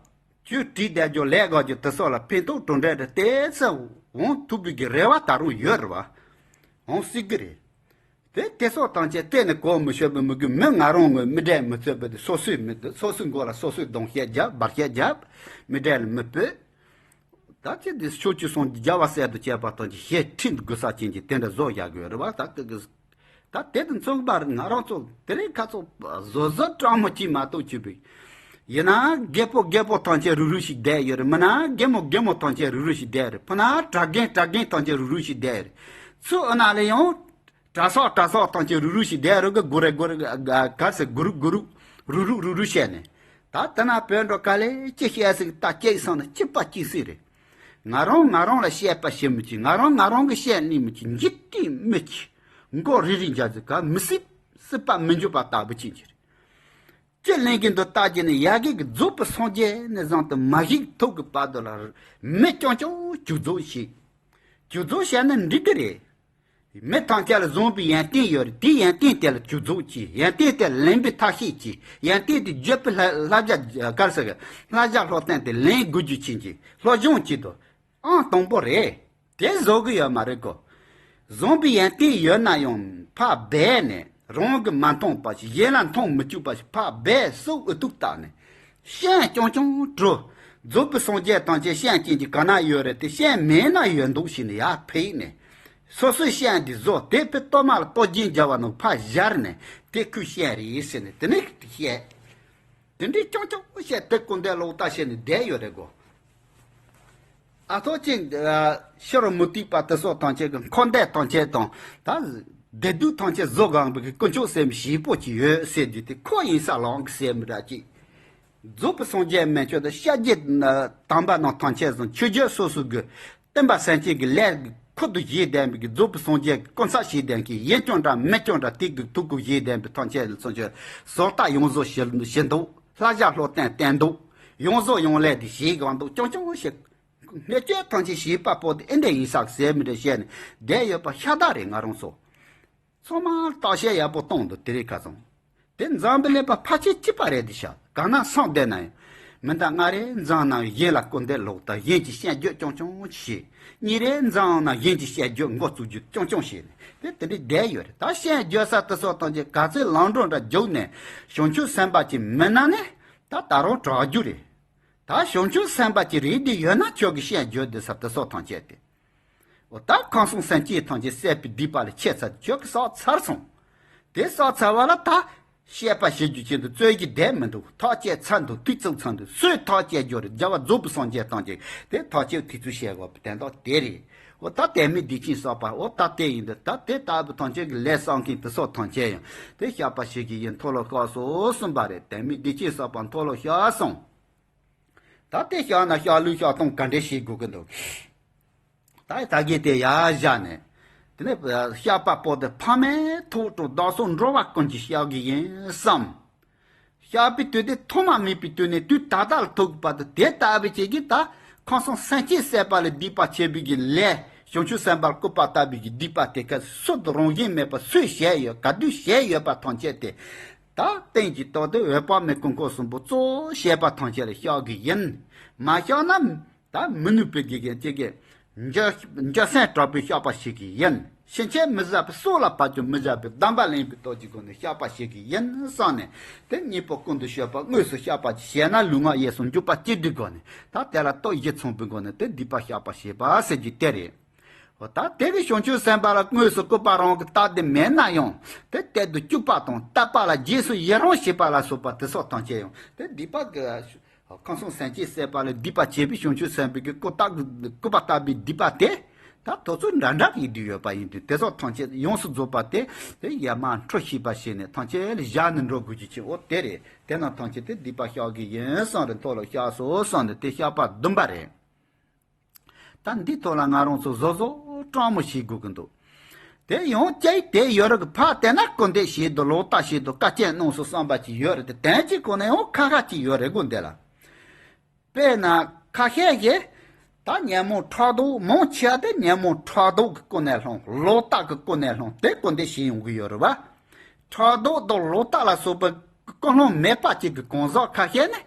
ཁྱོད་བྲིས་བསྡད་རྒྱུ་ལས་དགོས་རྒྱུ་དེ་ཚོ་ལ་ཕན་ཐོགས་གྲུབ་འབྲས་དེ་ཏོག་ཙམ་འོང་ཐུབ་པའི་གི་རེ་བ་ད་རུང་ཡོད་རེད་བ། འོང་སྲིད་གི་རེད། དེ་དེ་སོགས་དང་བཅས་གཏན་ནས་གོ་མི་ཆོད་པའི་མི་དགོས་མི་ང་རང་ངོས་མི་འདྲེན་མི་རྩོད་པའི་དེ་སོ་སོའི་མི་འདུག་སོ་སོའི་མགོ་ལ་སོ་སོའི་གདོང་བཤད་རྒྱབ་འབར་བཤད་རྒྱབ། མི་འདྲེན་ལ་མི་སྤོས། ད་ཅི་དེ་ཕྱོགས་བཅུ་སོང་རྒྱ་བ་སྲས་དུ་བཅས་པ་དང་ཅི་ཞེས་ཁྲིད་དགོས་ས་ཅན་གྱི་དེ་འདྲ་བཟོ་བཞག་དགོས་རེད་བ། ད་ཀི་ཀི། ད་དེ་དུ་མཚུངས་པར་ང་རང་ཚོ་དེ་རིང་ཁ་ཚོ་བཟོ་བཟོ་སྤྲང་མོ་གཅིག་མ་གཏོགས་བཅུག་པའི། ཡིན་ན་རྒད་པོ་རྒད་པོ་ཐམས་ཅད་རུག་རུག་ཞིག་བསྡད་ཡོད་རེད། མིན་ན་རྒད་མོ་རྒད་མོ་ཐམས་ཅད་རུག་རུག་ཞིག་བསྡད་ཡོད་རེད། ཕུ་ན་གྲྭ་རྒན་གྲྭ་རྒན་ཐམས་ཅད་རུག་རུག་ཞིག་བསྡད་ཡོད་རེད། ཚུར་ཨ་ན་ལས་ཡང་། གྲྭ་ཟོག་གྲྭ་ཟོག་ཐམས་ཅད་རུག་རུག་ཞིག་བསྡད་རོགས་གི་གུ་རེ་གུ་རེ་ག་ཟེར་གུ་རུག་གུ་རུག་རུག་རུག་རུག་རུག་བཤད་ནས། ད་དེ་ན་བོད་འགྲོ་ག་ལེ་ཅི་བཤད་ཟིག་ད་སྐྱེས་སོང་ན་སྐྱིད་པ་སྐྱིད་སྲིད་རེད། ང་རང་ང་རང་ལ་བཤད་པ་བཤད་མི་གྱིས། ང་རང་ང་རང་གི་བཤད་ནི་མི་གྱིས། འཇིག་རྟེན་མི་གྱིས། མགོ་རིལ་རིལ་འཇགས་ཟིག་ག་མི་སྲིད། སྲིད་པ་མི་འཇུག་པ་ལྟ་བུ་ཅན་གྱི་རེད། ཅི་གླེང་གི་འདུག་ལྟ་རྒྱུ་ནི་ཡ་གི་གི་རྫོགས་པའི་སངས་རྒྱས་ནས་བཟུང་སྟེ་མ་གཞི་ཐུག་གི་བར་དུ་ལ་མི་རྐྱང་རྐྱང་སྒྱུ་རྩལ་བྱེད། སྒྱུ་རྩལ་བྱས་ན་འགྲིག་གི་རེད། མི་ཐམས་ཅད་ལ་བཟང་པོའི་ཡོན་ཏན་ཡོད་རེད། དེའི་ཡོན་ཏན་དེ་ལ་སྒྱུ་རྩལ་གྱིས་ཡོན་ཏན་དེ་ལེན་པའི་ཐབས་ཤེས་ཀྱིས་ཡོན་ཏན་དེ་བརྗོད་པའི་བསླབ་བསླབ་བྱ་གར་ཟེར་གི་བསླབ་བྱ་སློབ་སྟོན་དེ་ལེན་དགོས་རྒྱུ་ཆེན་གྱི་སློབ་སྦྱོང་བྱེད་དོ། ཨང་དང་པོ་རེད། དེ་བཟོ་གི་ཡོད་མ་རེད་གོ། བཟང་པོའི་ཡོན་ཏན་ཡོད་ན་ཡང་ཕར་སྦས་ནས་རང་གི་མ་མཐོང་པ་ཞིག་གཞན་ལ་མཐོང་མི་བཅུག་པ་ཞིག་ཕར་སྦས་སུ་ཨུ་ཐུག་བཏགས་ནས། སྤྱན་རྐྱང་རྐྱང་བྲོ། རྫོགས་པའི་སངས་རྒྱས་ཐམས་ཅད་སྤྱན་ཅན་གྱི་ག་ན་ཡོད་རེད་དེ་སྤྱན་མེད་ན་ཡོད་མདོག་བྱས་ནས་ཡར་ཕེབས་ནས། སོ་སོའི་སྤྱན་འདི་བཟོ་དེ་ཕི་གཏོར་མ་ལ་གཏོར་སྦྱིན་བརྒྱབ་པ་ནང་ཕར་སྦྱར་ནས་དེ་ཁོའི་སྤྱན་རེད་ཟེར་ནས་དེ་ནས་བཤད། དེ་འདྲའི་རྐྱང་རྐྱང་བཤད་དེ་སྐུར་འདེབས་ལོག་ལྟ་བྱས་ནས་བསྡད་ཡོད་རེད་གོ། ཨ་ཐོ་ཅིག་ཤི་རུ་མུ་ཏིག་པ་དེ་སོགས་ཐམས་ཅད་ཀྱི་འཁོར་འདས་ཐམས་ཅད་དང་ད་བདེ་སྡུག་ཐམས་ཅད་བཟོ་གང་བའི་དཀོན་མཆོག་སེམས་ཞེ་པོ་ཅིག་ཡོད་ཟེར་དུས་དེ་ཁོ་ཡིན་ས་ལོང་གི་སེམས་ར་ཅིག་རྫོགས་པའི་སངས་རྒྱས་མན་ཆད་དང་ཤཱཀྱའི་དམ་པ་རྣམས་ཐམས་ཅད་ཟུང་ཆོས་བརྒྱུད་སོ་སོ་གི་སྟོན་པ་སེམས་ཅན་གྱི་ལས་ཁུར་དུ་བཞེས་ལྡན་པའི་རྫོགས་པའི་སངས་རྒྱས་ཀྱི་སྐུ་ཚབ་བྱེད་ལྡན་གྱི་ཡིན་ཀྱང་འདྲ་མིན་ཀྱང་འདྲ་དེ་གི་ཐུགས་ཁུར་བཞེས་ལྡན་པའི་ཐམས་ཅད་ལ་སོང་ཆོས་བཟོ་ལྟ་ཡོངས་རྫོགས་ཞི་ཞི་འདུག་བསླབ་བྱ་སློབ་སྟོན་བསྟན་འདུག་ཡོངས་རྫོགས་ཡོང་ལས་དེ་བྱེད་དགོས་འདུག་རྐྱང་རྐྱང་བྱེད། ངས་བསྐྱོད་ཐམས་ཅད་བྱེད་པ་པོ་དེ་ཨེ་འདྲ་ཡིན་ས་ཟེར་མི་འདྲ་བཤད་ནས་བསྡད་ཡོད་པ་ཤ་སྟག་རེད། ང་རང་ཚོ་ཚང་མ་བརྟག་དཔྱད་ཡག་པོ་གཏོང་འདུག་དེ་རིང་ཁ་སང་། དེ་འཛམ་བུ་གླིང་པ་ཕལ་ཆེར་གཅིག་པ་རེད་དེ་ཤག་གང་ན་སངས་བསྡད་ན་ཡང་། མི་འདང་ང་རེ་འཛང་ན་གཞན་ལ་སྐུར་འདེབས་ལོག་ལྟ་གཞན་གྱི་སྤྱན་བརྗོད་རྐྱང་རྐྱང་བྱེད། གཉིས་རེ་འཛང་ན་གཞན་གྱི་སྤྱན་བརྗོད་མགོ་བཙུགས་རྒྱུ་རྐྱང་རྐྱང་བྱེད་ནས་དེ་དེ་འདྲའི་བསྡད་ཡོད་རེད། ད་སྤྱན་བརྗོད་ས་དེ་སོགས་ཐམས་ཅད་ག་ཚོད་ལམ་འགྲོ་འདྲ་རྒྱུགས་ནས་བྱང་ཆུབ་སེམས་དཔའ་ཅིག་མིན་ན་ནི་ད་ད་རུང་དྲག་རྒྱུ་རེད། ད་བྱང་ཆུབ་སེམས་དཔའ་ཅིག་རེད་དེ་ཡོད་ན་ཁྱོད་ཀྱི་སྤྱན་བརྗོད་བསྡད་ས་དེ་སོགས་ཐམས་ཅད་དེ། འོ་ད་ཁམས་གསུམ་སེམས་ཅན་ཐམས་ཅད་བསད་པའི་སྡིག་པ་ལ་ཆད་ཚར་ཁྱོད་ཀྱིས་བསགས་ཚར་སོང་། དེ་བསགས་ཚར་བ་ལ་ད་བཤད་པ་བྱེད་རྒྱུ་ཅན་དུ་རྩོད་ཀྱི་བསྡད་མི་འདུག་ཐག་བཅད་ཚར་འདུག་དུས་ཚོད་ཚར་འདུག་སུས་ཐག་བཅད་རྒྱུ་རེད། རྒྱལ་བ་རྫོགས་པའི་སངས་རྒྱས་ཐམས་ཅད་དེ་ཐག་གཅོད་དུས་ཚོད་བཤད་དགོས་པ་དེ་འདྲ་དེ་རེད། འོ་ད་དད་མོས་སྡིག་ཅན་བསགས་པ་འོ་ད་དེ་ཡིན་འདུག་ད་དེ་ལྟ་བུ་ཐམས་ཅད་ཀྱི་ལས་བསགས་མཁན་དེ་སོགས་ཐམས་ཅད་ཡང་དེ་བཤགས་པ་བྱེད་ཀྱི་ཡིན། མཐོལ་ལོ་བཤགས་སོ་གསུངས་པ་རེད། དད་མོས་སྡིག་ཅན་བསགས་པ་མཐོལ་ལོ་བཤགས་སོང་། ད་དེ་བཤགས་ན་བཤགས་ལུགས་བཤགས་སྟངས་ག་འདྲས་ཤེས་དགོས་ཀྱི་འདུག་ད་ད་གིན་དེ་ཡར་བཞག་ནས། དེ་ནས་བཤགས་པ་པོ་དེ་ཕ་མའི་ཐོག་ཏུ་བདག་སོགས་འགྲོ་བ་ཀུན་གྱི་བཤགས་ཀྱི་ཡིན་བསམ། བཤགས་པའི་དུས་དེ་ཐོག་མ་མེད་པའི་དུས་ནས་དུས་ད་ལྟ་ལ་ཐུག་པ་དེ་དེ་ལྟ་བུ་བྱེད་ཀྱི་ད་ཁམས་གསུམ་སེམས་ཅན་བསད་པ་ལ་སྡིག་པ་ཆེ་བའི་གི་ལས་བྱང་ཆུབ་སེམས་དཔའ་སྐུར་པ་བཏབ་པའི་གི་སྡིག་པ་དེ་ག་སུ་དང་རང་བཞིན་མེད་པ་སུས་བྱས་ཡོད་ག་དུས་བྱས་ཡོད་པ་ཐམས་ཅད་དེ། ད་རྟེན་གྱི་རྟགས་དེ་འོད་དཔག་མེད་ཀུན་འཁོར་གསུམ་པོ་གཙོ་བོ་བཤད་པ་ཐམས་ཅད་ལ་བཤགས་ཀྱི་ཡིན། མ་བཤགས་ན། ད་མི་ནུས་པའི་དགེ་རྒན་གཅིག་གིས། འཇའ་འཇའ་ཚོན་དྲག་པོས་བཤགས་པ་བྱེད་ཀྱི་ཡིན། ཕྱིན་ཆད་མི་བཟད་པའི་སྲོག་ལ་བབ་ཀྱང་མི་བཟད་པའི་སྡོམ་པ་ལེན་པའི་སྟོབས་ཀྱི་སྒོ་ནས་བཤགས་པ་བྱེད་ཀྱི་ཡིན་བསམ་ནས་དེ་གཉེན་པོ་ཀུན་ཏུ་སྤྱོད་པ་དངོས་སུ་བཤགས་པ་བྱས་ན་ལུས་ངག་ཡིད་གསུམ་འཇུག་པ་སྐྱེ་དུས་སྒོ་ནས་ད་དེ་ལ་སྟོབས་བཞི་མཚུངས་པའི་སྒོ་ནས་དེ་སྡིག་པ་བཤགས་པ་བྱེད་པ་ཟེར་རྒྱུ་དེ་རེད། འོ་ད་དེ་གི་བྱང་ཆུབ་སེམས་དཔའ་ལ་དངོས་སུ་སྐུར་པ་རང་གི་རྟགས་དེ་མེད་ན་ཡང་དེ་གཏེར་དུ་བཅུག་པ་དང་བཏབ་པ་ལ་རྗེས་སུ་ཡི་རང་བྱེད་པ་ལ་སོགས་པ་དེ་སོགས་ཐམས་ཅད་ཡང་དེ་སྡིག་པ་གི་ཁམས་གསུམ་སེམས་ཅན་སད་པ་ལས་སྡིག་པ་བྱས་པའི་བྱང་ཆུབ་སེམས་དཔའི་གི་སྐུ་བལྟ་སྐུ་པ་བལྟ་བའི་སྡིག་པ་དེ། ད་དེ་ཚོ་འདྲ་འདྲ་ཡིན་དུ་ཡོད་པ་ཡིན་དུས་དེ་ཚོ་ཐམས་ཅད་ཡོངས་སུ་རྫོགས་པ་དེ་དེ་ཡར་མར་འཁྲུ་ཤེས་པ་བྱས་ནས་ཐམས་ཅད་ལ་བཞག་ནས་འགྲོ་དགོས་ཀྱི་ཆེ་འོ་དེ་རེད། དེ་རྣམས་ཐམས་ཅད་དེ་སྡིག་པ་བཤགས་ཀྱི་ཡིན་བསམ་རེད། མཐོ་ལ་བཤགས་སོ་བསམ་ནས་དེ་བཤགས་པ་བདུན་པ་རེད། ད་འདི་ཐོག་ལ་ང་རང་ཚོ་བཟོ་བཟོ་སྤྲང་མོ་བྱེད་དགོས་ཀྱི་འདུག་དེ་ཡང་ཅིག་དེ་ཡོད་རེད་གི་ཕར་བལྟས་ན་སྐུར་འདེབས་བྱེད་དུ་ལོག་ལྟ་བྱེད་དུ་དཀའ་སྤྱད་གནང་སོང་བསམ་པ་ཅིག་ཡོད་རེད་དེ་དོན་གཅིག་གོ་ན་ཡང་ཁ་ཁ་ཅིག་ཡོད་རེད་དགོས་འདི་ལ། དཔེར་ན་ཁ་ཤས་ཀྱིས་ད་ཉོན་མོངས་ཕྲག་དོག་མང་ཆེ་བ་དེ་ཉོན་མོངས་ཕྲག་དོག་གི་སྐུར་ནས་སློང་ལོག་ལྟ་གི་སྐུར་ནས་སློང་དེ་སྐུར་འདེབས་བྱེད་ཡོང་གི་ཡོད་རེད་བ། ཕྲག་དོག་དང་ལོག་ལྟ་ལ་སོགས་པའི་ཀུན་སློང་མེད་པ་ཅིག་གི་གང་ཟག་ཁ་ཤས་ནི།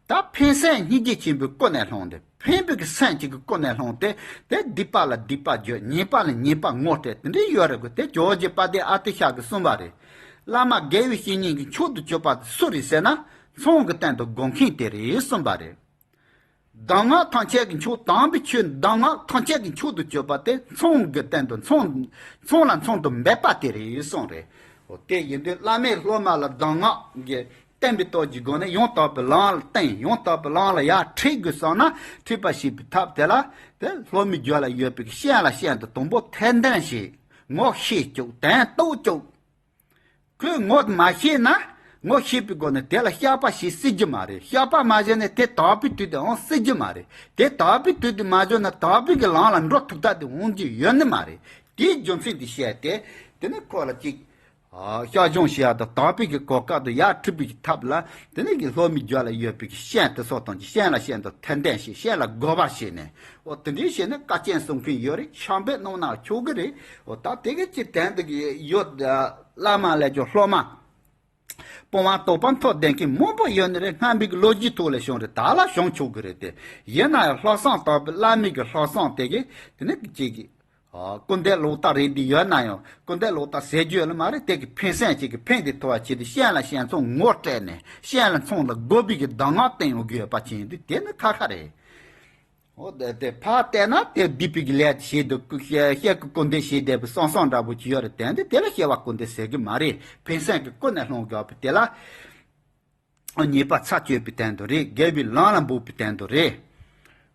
ད་ཕན་སེམས་སྙིང་རྗེ་ཆེན་པོའི་སྐུ་ནས་སློང་སྟེ་ཕན་པའི་གི་སེམས་ཅིག་གི་སྐུ་ནས་སློང་སྟེ་དེ་སྡིག་པ་ལ་སྡིག་པ་བརྗོད་ཉེས་པ་ལ་ཉེས་པ་ངོ་སྤྲད་དེ་འདྲའི་ཡོད་རེད་གོ་དེ་ཇོ་བོ་རྗེ་དཔལ་ལྡན་ཨ་ཏི་ཤ་གིས་གསུངས་པ་རེད། བླ་མ་དགེ་བའི་བཤེས་གཉེན་གྱི་མཆོག་ཏུ་གྱུར་པ་དེ་སུ་རེད་ཟེར་ན་མཚོ་གི་སྟེང་དུ་སྒོམ་མཁན་དེ་རེད་གསུངས་པ་རེད། གདམས་ངག་ཐམས་ཅད་ཀྱི་མཆོག་དམ་པའི་ཆོས་གདམས་ངག་ཐམས་ཅད་ཀྱི་མཆོག་ཏུ་གྱུར་པ་དེ་མཚོ་གི་སྟེང་དུ་མཚོ་མཚོ་ལ་མཚོན་དུ་འབད་པ་དེ་རེད་གསུངས་རེད། འོ་དེ་ཡིན་དུས་བླ་མས་སློབ་མ་ལ་གདམས་ངག་གི་བསྟན་པའི་སྟོབས་ཀྱི་སྒོ་ནས་ཡང་དག་པའི་ལམ་ལ་བསྟན་ཡང་དག་པའི་ལམ་ལ་ཡར་ཁྲིད་དགོས་བསམ་ན་ཁྲིད་པ་བྱེད་པའི་ཐབས་དེ་ལ་དེ་སློབ་མའི་རྒྱུད་ལ་ཡོད་པའི་གི་སྤྱན་ལ་སྤྱན་དུ་དང་པོ་ཐེར་འདོན་བྱེད། ངོ་ཤེས་བཅུག་དོན་རྟོགས་བཅུག་ཁོས་ངོ་མ་ཤེས་ན་ངོ་ཤེས་པའི་སྒོ་ནས་དེ་ལ་བཤགས་པ་ཞིག་སྲིད་རྒྱུ་མ་རེད། བཤགས་པ་མ་བྱས་ན་དེ་དག་པའི་དུས་དེ་འོང་སྲིད་རྒྱུ་མ་རེད། དེ་དག་པའི་དུས་དེ་མ་བྱུང་ན་དག་པའི་གི་ལམ་ལ་འགྲོ་ཐུབ་ཐབས་དེ་འོང་རྒྱུ་ཡོད་ནི་མ་རེད། དེའི་རྒྱུ་མཚན་དེ་བཤད་དེ་དེ་ནི་ཁོ་ལ་ཅིག་བཤགས་སྦྱོང་བྱེད་ཡག་དང་དག་པའི་གི་གོ་སྐབས་དུ་ཡར་ཁྲིད་པའི་གི་ཐབས་ལ་དེ་ནི་གི་སློབ་མའི་རྒྱུད་ལ་ཡོད་པའི་གི་སྤྱན་དེ་ཚོ་དང་གི་སྤྱན་ལ་སྤྱན་དུ་ཐེར་འདོན་བྱེད་སྤྱན་ལ་དགོད་པ་བྱས་ནས་འོ་དེ་འདྲའི་བྱས་ནས་དཀའ་སྤྱད་གསུང་མཁན་ཡོད་རེད། ཕྱག་འབུལ་གནང་ན་ཆོག་གི་རེད། འོ་ད་དེ་གི་ཅིག་དོན་དུ་གི་ཡོད། བླ་མ་ལས་ཀྱང་སློབ་མ། སྤོང་བ་དོགས་པ་མཐོ་ལྡན་མཁན་མང་པོ་ཡོད་ནི་རེད། སྔ་མའི་གི་ལོ་རྒྱུས་ཐོག་ལ་བྱུང་རེད། ད་ལ་བྱུང་ཆོག་གི་རེད་དེ། ཡིན་ན་ཡང་ལྷག་བསམ་དག་པའི་བླ་མའི་གི་ལྷག་བསམ་དེ་གི་དེ་ནི་གཅིག་གི་སྐུར་འདེབས་ལོག་ལྟ་རེད་འདི་ཡོད་ན་ཡང་སྐུར་འདེབས་ལོག་ལྟ་ཟེར་རྒྱུ་ཡོད་ལ་མ་རེད། དེ་གི་ཕན་སེམས་གཅིག་གི་ཕན་དེ་ཐོགས་པ་ཆེད་དུ་སྤྱན་ལ་སྤྱན་མཚོན་ངོ་སྤྲད་ནས་སྤྱན་ལ་མཚོན་ལ་དགོས་པའི་གི་གདམས་ངག་བསྟན་ཡོང་གི་ཡོད་པ་ཅན་འདི་དེ་ནི་ཁ་ཁ་རེད། འོ་དེ་དེ་ཕར་བལྟས་ན་དེ་སྡིག་པའི་གི་ལས་བྱེད་དུ་སྐུ་བཤད་བཤད་ཀྱི་སྐུར་འདེབས་བྱེད་བསྡད་པའི་བསམ་བསམ་འདྲ་པོ་ཅིག་ཡོད་རེད། དེ་འདི་དེ་ལ་སྐྱེ་བ་སྐུར་འདེབས་ཟེར་གི་མ་རེད། ཕན་སེམས་ཀྱི་སྐུ་ནས་སློང་དགོས་པ་དེ་ལ་ཉེས་པ་ཚར་གཅོད་པའི་དོན་དུ་རེད། དགེ་བའི་ལམ་ལ་འབོད་པའི་དོན་དུ་རེད།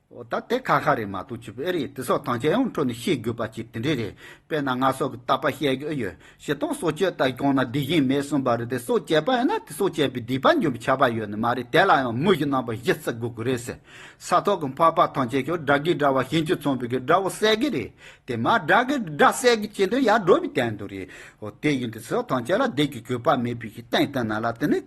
འོ་ད་དེ་ཁ་ཁ་རེད་མ་གཏོགས་ཆུ་བོ་ཨེ་རེད། དེ་སོགས་ཐམས་ཅད་ཡང་འཕྲོ་ནས་ཤེས་དགོས་པ་ཅིག་དེ་འདྲས་རེད། དཔེར་ན་ང་སོགས་ཀྱི་རྟག་པར་བཤད་གི་ཨེ་ཡོད། ཞེ་སྡང་སྲོག་གཅོད་ལྟ་གང་ན་སྡིག་གཞན་མེད་གསུངས་པ་རེད་དེ། སྲོག་བཅད་པ་ཡིན་ན་དེ་སྲོག་བཅད་པའི་སྡིག་པ་འཇོམས་པའི་ཆད་པ་ཡོད་ནི་མ་རེད། དེ་ལ་ཡང་མུ་བཞི་རྣམ་པ་བཞི་བརྩི་དགོས་ཀྱི་རེད་ཟེར། ས་ཐོག་གི་འཕགས་པ་ཐམས་ཅད་ཀྱང་དགྲ་བགེགས་དགྲ་བོ་གཞན་གྱིས་མཚོན་པའི་གི་དགྲ་བོ་བསད་གི་རེད། དེ་མ་དགྲ་གི་དགྲ་བསད་གི་བྱེད་དུས་ཡར་འགྲོ་བའི་དོན་དུ་རེད། འོ་དེ་ཡིན་དུས་སོགས་ཐམས་ཅད་ལ་བདེ་གི་གུས་པ་མེད་པའི་གི་སྟེང་དུ་ན་ལ་དེ་ནི།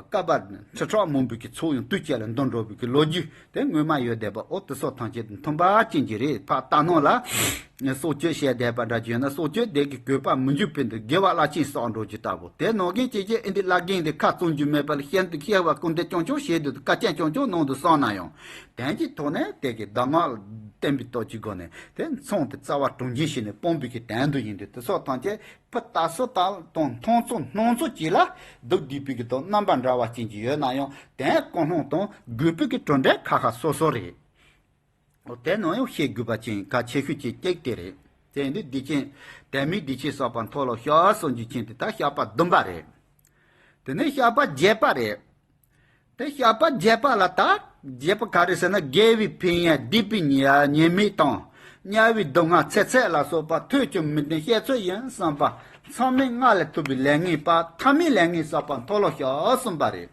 བསྐལ་པ་ཁྲི་ཕྲག་མང་པོའི་གི་ཚོགས་ཡང་དུས་གཅིག་ལ་འདོར་འགྲོ་བའི་གི་ལོ་རྒྱུས་དེ་སྔོན་མ་ཡོད་བསྡད་པ་འོ་དེ་སོགས་ཐམས་ཅད་མཐུན་པ་ཅན་གྱི་རེད། ཕར་ལྟ་ནོ་ལ་སྲོག་གཅོད་བཤད་བསྡད་པ་འདྲ་བྱས་ན་སྲོག་གཅོད་དེ་གི་གུས་པ་མི་འཇུག་པའི་འདུག་དགེ་བ་རླབས་ཆེན་བསགས་འགྲོ་རྒྱུ་ལྟ་བུ་དེ་ནང་གི་ཅིག་ཅིག་ཨེ་འདི་བླ་རྒན་དེ་ཁ་བཙུམ་རྒྱུ་མེད་པ་ལ་ཤན་དུ་ཤེས་པ་ཀུན་དེ་ཅུང་ཅུང་བྱེད་དུ་དཀའ་སྤྱད་ཅུང་ཅུང་གནང་དུ་སོང་ན་ཡང་དོན་གྱི་ཐོག་ནས་དེ་གི་གདམས་ངག་བསྟན་པའི་སྟོབས་ཀྱི་སྒོ་ནས་དེ་མཚུངས་དེ་རྩ་བ་དྲུངས་འབྱིན་བྱས་ནས་སྤོང་བའི་གི་དོན་དུ་ཡིན་དུས་དེ་སོགས་ཐམས་ཅད། ཕུ་ལྟ་སུ་ལྟ་དང་མཐོང་ཚུལ་སྣང་ཚུལ་གྱིས་ལ་སྡུག་བསྡུས་པའི་གི་དང་རྣམ་པ་འདྲ་བ་ཅན་གྱི་ཡོད་ན་ཡང་དོན་ཀུན་སློང་དང་དགོས་པའི་གི་གྲུབ་འབྲས་ཁ་ཁ་སོ་སོ་རེད། འོ་དེ་ནང་ཡང་ཤེས་དགོས་པ་ཅན་གལ་ཆེ་ཤོས་ཅིག་གཅིག་དེ་རེད། དེ་ཡིན་དུས་སྡིག་ཅན་དམ་མི་སྡིག་ཅན་བསགས་པ་མཐོལ་ལོ་བཤགས་གསུངས་རྒྱུ་ཅན་དེ་ད་བཤགས་པ་བདུན་པ་རེད། དེ་ནས་བཤགས་པ་བརྒྱད་པ་རེད། དེ་བཤགས་པ་བརྒྱད་པ་ལ་ད་བརྒྱད་པ་ག་རེ་ཟེར་ན་དགེ་བའི་ཕན་ཡོན་སྡིག་པའི་ཉེས་ཉེས་དམིགས་དང་དམྱལ་བའི་སྡུག་བསྔལ་ཚེ་ཚད་ལ་སོགས་པ་ཐོས་བྱུང་མི་ལྡན་བཤད་ཚོད་ཡིན་བསམ་པ་མཚམས་མེད་ལྔ་ལས་ཐུབ་པའི་ལས་ངན་པ་ཐ་མའི་ལས་ངན་བསགས་པ་མཐོལ་ལོ་བཤགས་གསུངས་པ་རེད།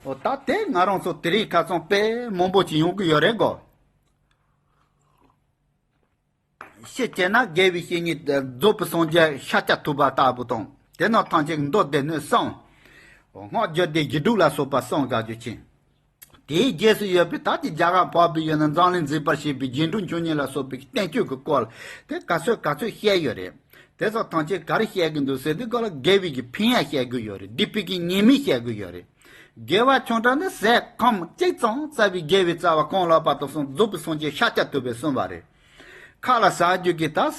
འོ་ད་དེ་ང་རང་ཚོ་དེ་རིང་ཁ་སང་དཔེ་མང་པོ་ཅིག་ཡོང་གི་ཡོད་རེད་གོ། ཤེས་བྱས་ན་དགེ་བའི་བཤེས་གཉེན་རྫོགས་པའི་སངས་རྒྱས་ཤཱཀྱ་ཐུབ་པ་ལྟ་བུ་དང་དེ་རྣམས་ཐམས་ཅད་ཀྱི་མདོ་སྡེ་སྣོད་གསུམ། སྔགས་རྒྱུད་སྡེ་བཞི་དྲུག་ལ་སོགས་པ་གསུངས་དགའ་རྒྱུ་ཅན། དེའི་རྗེས་སུ་ཡོད་པའི་ད་ཀྱི་རྒྱ་གར་འཕགས་པའི་ཡུལ་ན་འཛམ་གླིང་མཛེས་པར་བྱེད་པའི་རྗེས་འགྲོ་མཆོག་བརྙེས་ལ་སོགས་པའི་བསྟན་བཅོས་ཀྱི་སྐོར་དེ་ག་ཚོད་ག་ཚོད་བཤད་ཡོད་རེད། དེ་ཚོ་ཐམས་ཅད་ག་རེ་བཤད་ཀྱི་འདུག་ཟེར་དུས་སྐབས་ལ་དགེ་བའི་གི་ཕན་ཡོན་བཤད་དགོས་ཡོད་རེད། སྡིག་པའི་གི་ཉེས་དམིགས་བཤད་དགོས་ཡོད་རེད། དགེ་བ་ཆུང་གྲས་ནི་ཟས་ཁམ་གཅིག་ཙམ་བཙལ་བའི་དགེ་བའི་རྩ་བ་གང་ལགས་པ་དང་གསུངས། རྫོགས་པའི་སངས་རྒྱས་ཤཱཀྱ་ཐུབ་པས་གསུངས་པ་རེད། ཁ་ལ་ཟ་རྒྱུ་གི་ད།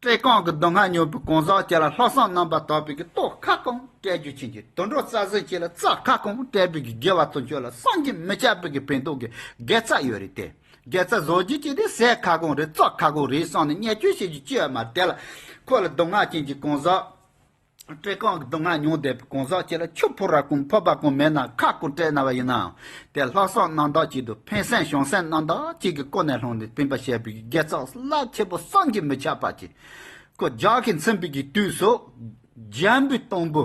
བཀྲེས་སྐོམ་གྱི་སྡུག་བསྔལ་མྱོང་བའི་གང་ཟག་ཅིག་ལ་ལྷག་བསམ་རྣམ་པར་དག་པའི་གི་སྟོབས་ཁ་སྐོང་སྤྲད་རྒྱུ་ཅན་གྱི་དུད་འགྲོ་རྩ་ཟན་ཅིག་ལ་རྩ་ཁ་སྐོང་སྤྲད་པའི་གི་དགེ་བ་དང་ཆོས་ལ་བསམ་གྱིས་མི་ཁྱབ་པའི་གི་ཕན་ཐོགས་ཀྱི་དགེ་རྩ་ཡོད་རེད་དེ། དགེ་རྩ་བཟོ་རྒྱུ་ཅིག་དེ་ཟས་ཁ་སྐོང་རེད། རྩ་ཁ་སྐོང་རེད་བསམ་ནས་བརྙས་བཅོས་བྱེད་རྒྱུ་ཅི་ཡོད་མ་རེད། དེ་ལ་ཁོ་ལ་སྡུག་བསྔལ་ཅན་གྱི་གང་ཟག་བཀྲེས་སྐོམ་གྱི་སྡུག་བསྔལ་མྱོང་བསྡད་པའི་གང་ཟག་ཅིག་ལ་ཆུ་ཕོར་ར་གང་ཕོར་པ་གང་མེད་ན་ཁ་གང་བཀྲེས་ན་བ་ཡིན་ནའང་། དེ་ལྷག་བསམ་རྣམ་དག་ཅིག་དང་ཕན་སེམས་བྱམས་སེམས་རྣམ་དག་ཅིག་གིས་ཀུན་ནས་བསླངས་ནས་སྤེན་པ་བྱས་པའི་དགེ་རྩ་རླབས་ཆེན་པོ་བསམ་གྱིས་མི་ཁྱབ་པ་ཅིག་ཁོ་རྒྱགས་ཤིང་ཚིམ་པའི་གི་དུས་སུ། འཇམ་པོའི་སྟོང་པོ།